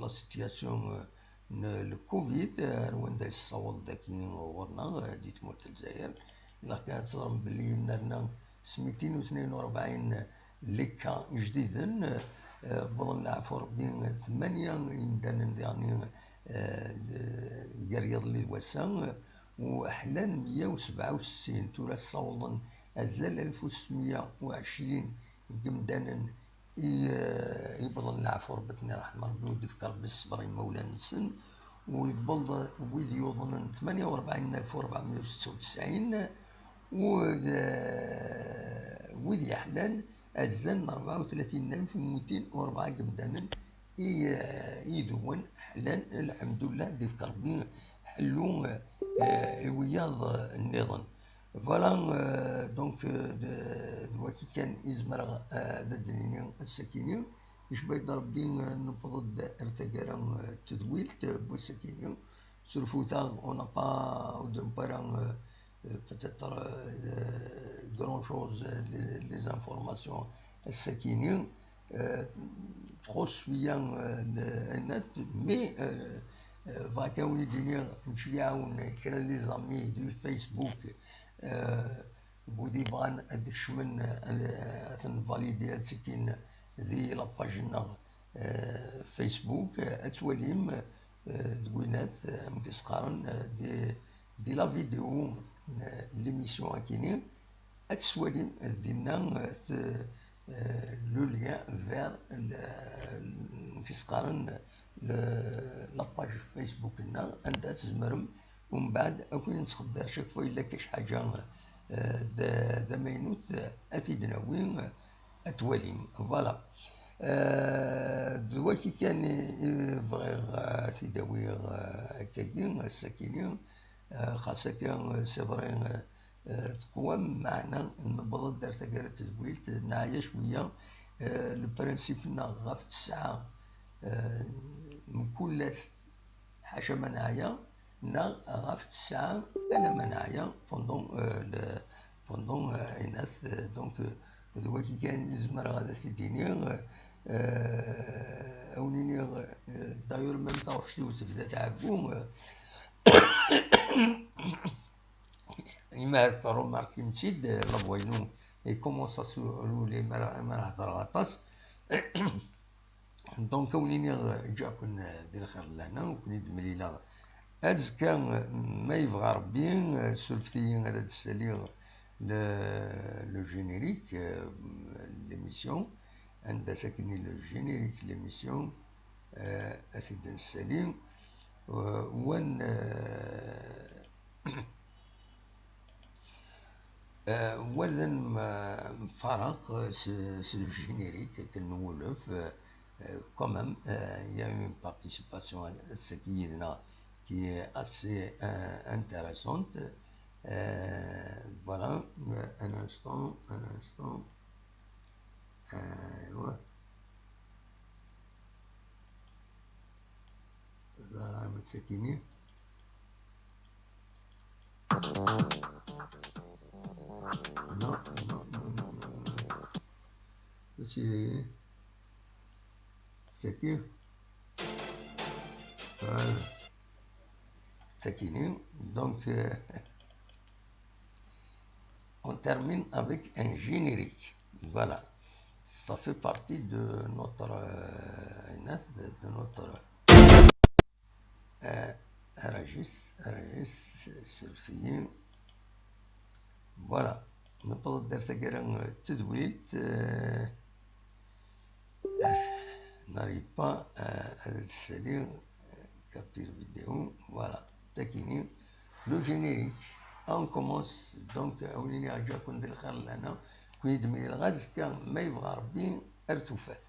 la situation, آه، ن- le covid, آه، رواندا يصاول داكي غورنا، آه، دي تمورت الجزائر. إلا كانت تصرم بلي نرنا سميتين وثنين وربعين لي كا جديدين، آه، بظن العفو ربي ثمانية يندان ديرني، آه، يريض لي الوسا، آه، وحلان مية وسبعة وستين تورا صاولن أزال ألف وستمية وعشرين قمدانن ي-، يبضن العفو ربتني رحمة ربي ودفك ربي الصبر يمولان نسن. ويبلض ويد يوضن ثمانية وأربعين ألف وأربعمية وستة وتسعين. ويد يحلان أزال أربعة وثلاثين ألف ومئتين وأربعة قمدانن. إي-، إيدون حلان الحمد لله دفك ربي حلو، آه، وياض النظام. فوالا، آه، دونك، آه، د- دواتي كان يزمر، آه، د الدنيا السكيني. يشبه ربي، آه، نبض ارتقال، آه، تدويلت، آه، بوسكيني. سورفوتا، اون با، او دو بارا، آه، آه، بوتيتر، آه، غران شوز، آه، لي، لي زانفورماسيون السكيني. آه، تخص شوية، آه، ال-، النت، مي، آه، آه، فاكا وليديني نمشي يعاون كرا لي زامي دو فيسبوك، آه، بودي فان ادكشمن، آه، تنفاليدي هاد سكين ذي لاباج نغ، آه، فيسبوك، آه، اتواليم، آه، دوينات، آه، مكسقارن، آه، دي، دي لا فيديو، آه، ليميسيون اكيني. اتسوالي دينا، آه، ت-، آه، لو ليان فير ال-، آه، كيسقارن ل-، لاباج فيسبوك لنا، عندها تزمرم. ومن بعد اكون نتخبر شاك فوا الا كاش حاجه، آه، د-، دمينوت، آه، اتيد ناوي، آه، Ad twalim, voilà. Euh, d waki kan i, i bɣiɣ, euh, ad t-id-awiɣ, euh, akkagi, ass-akini. Euh, xas akka, euh, c'est vrai, euh, euh, teqwam, meɛna newweḍ-d ar taggara n tedwilt, neɛya cwiya. Euh, le principe-nneɣ ɣef tesɛa, euh, mkul ass, ḥaca ma neɛya, neɣ ɣef tesɛa alamma neɛya pendant, euh, le, pendant, euh, ayen at, euh, donc, euh, d waki kan i zemreɣ ad t-id-iniɣ, euh, euh, ad wen-iniɣ, euh, d'ailleurs même taɣect-iw tebda tɛeggu, euh, imi ahat teṛṛumarkim-tt-id, euh, la voix-inu i commence à s'élever mi ara, mi ara heddreɣ aṭas. Donc, ad wen-iniɣ, eh, ǧǧiɣ-ken, eh, di lxir d lehna, ur ken-id-mlileɣ azekka, eh, ma yebɣa Rebbi, eh, surfet-iyi ad d-ssaliɣ le, le générique, eh, l'émission, anda-t akkenni le générique l'émission, eh, ad t-id-nessali, eh, wan, eh, Euh, wala ma mfaraq, euh, s, s le générique akken n wulef, euh, euh, quand même, euh, il y a eu une participation à, à ce qui est là, qui est assez, euh, intéressante. Euh, voilà, euh, un instant, un instant. Euh, ouais. Voilà, مساكيني. Non, non, non, non, non. C'est, c'est qui? Voilà. C'est qui, non? Donc, euh, on termine avec un générique. Voilà. Ça fait partie de notre, euh, de, de notre, euh, régis, régis, surfini. Voilà. Newweḍ-d ar taggara n tedwilt, euh, euh, n'arrive pas, euh, ad ssali, euh, capture vidéo. Voilà. Takini. Le générique. On commence. Donc, euh, ad wen-iniɣ ǧǧiɣ-ken di lxir d lehna. Ken-id-mlileɣ azekka, ma yebɣa Rebbi, ar tufat.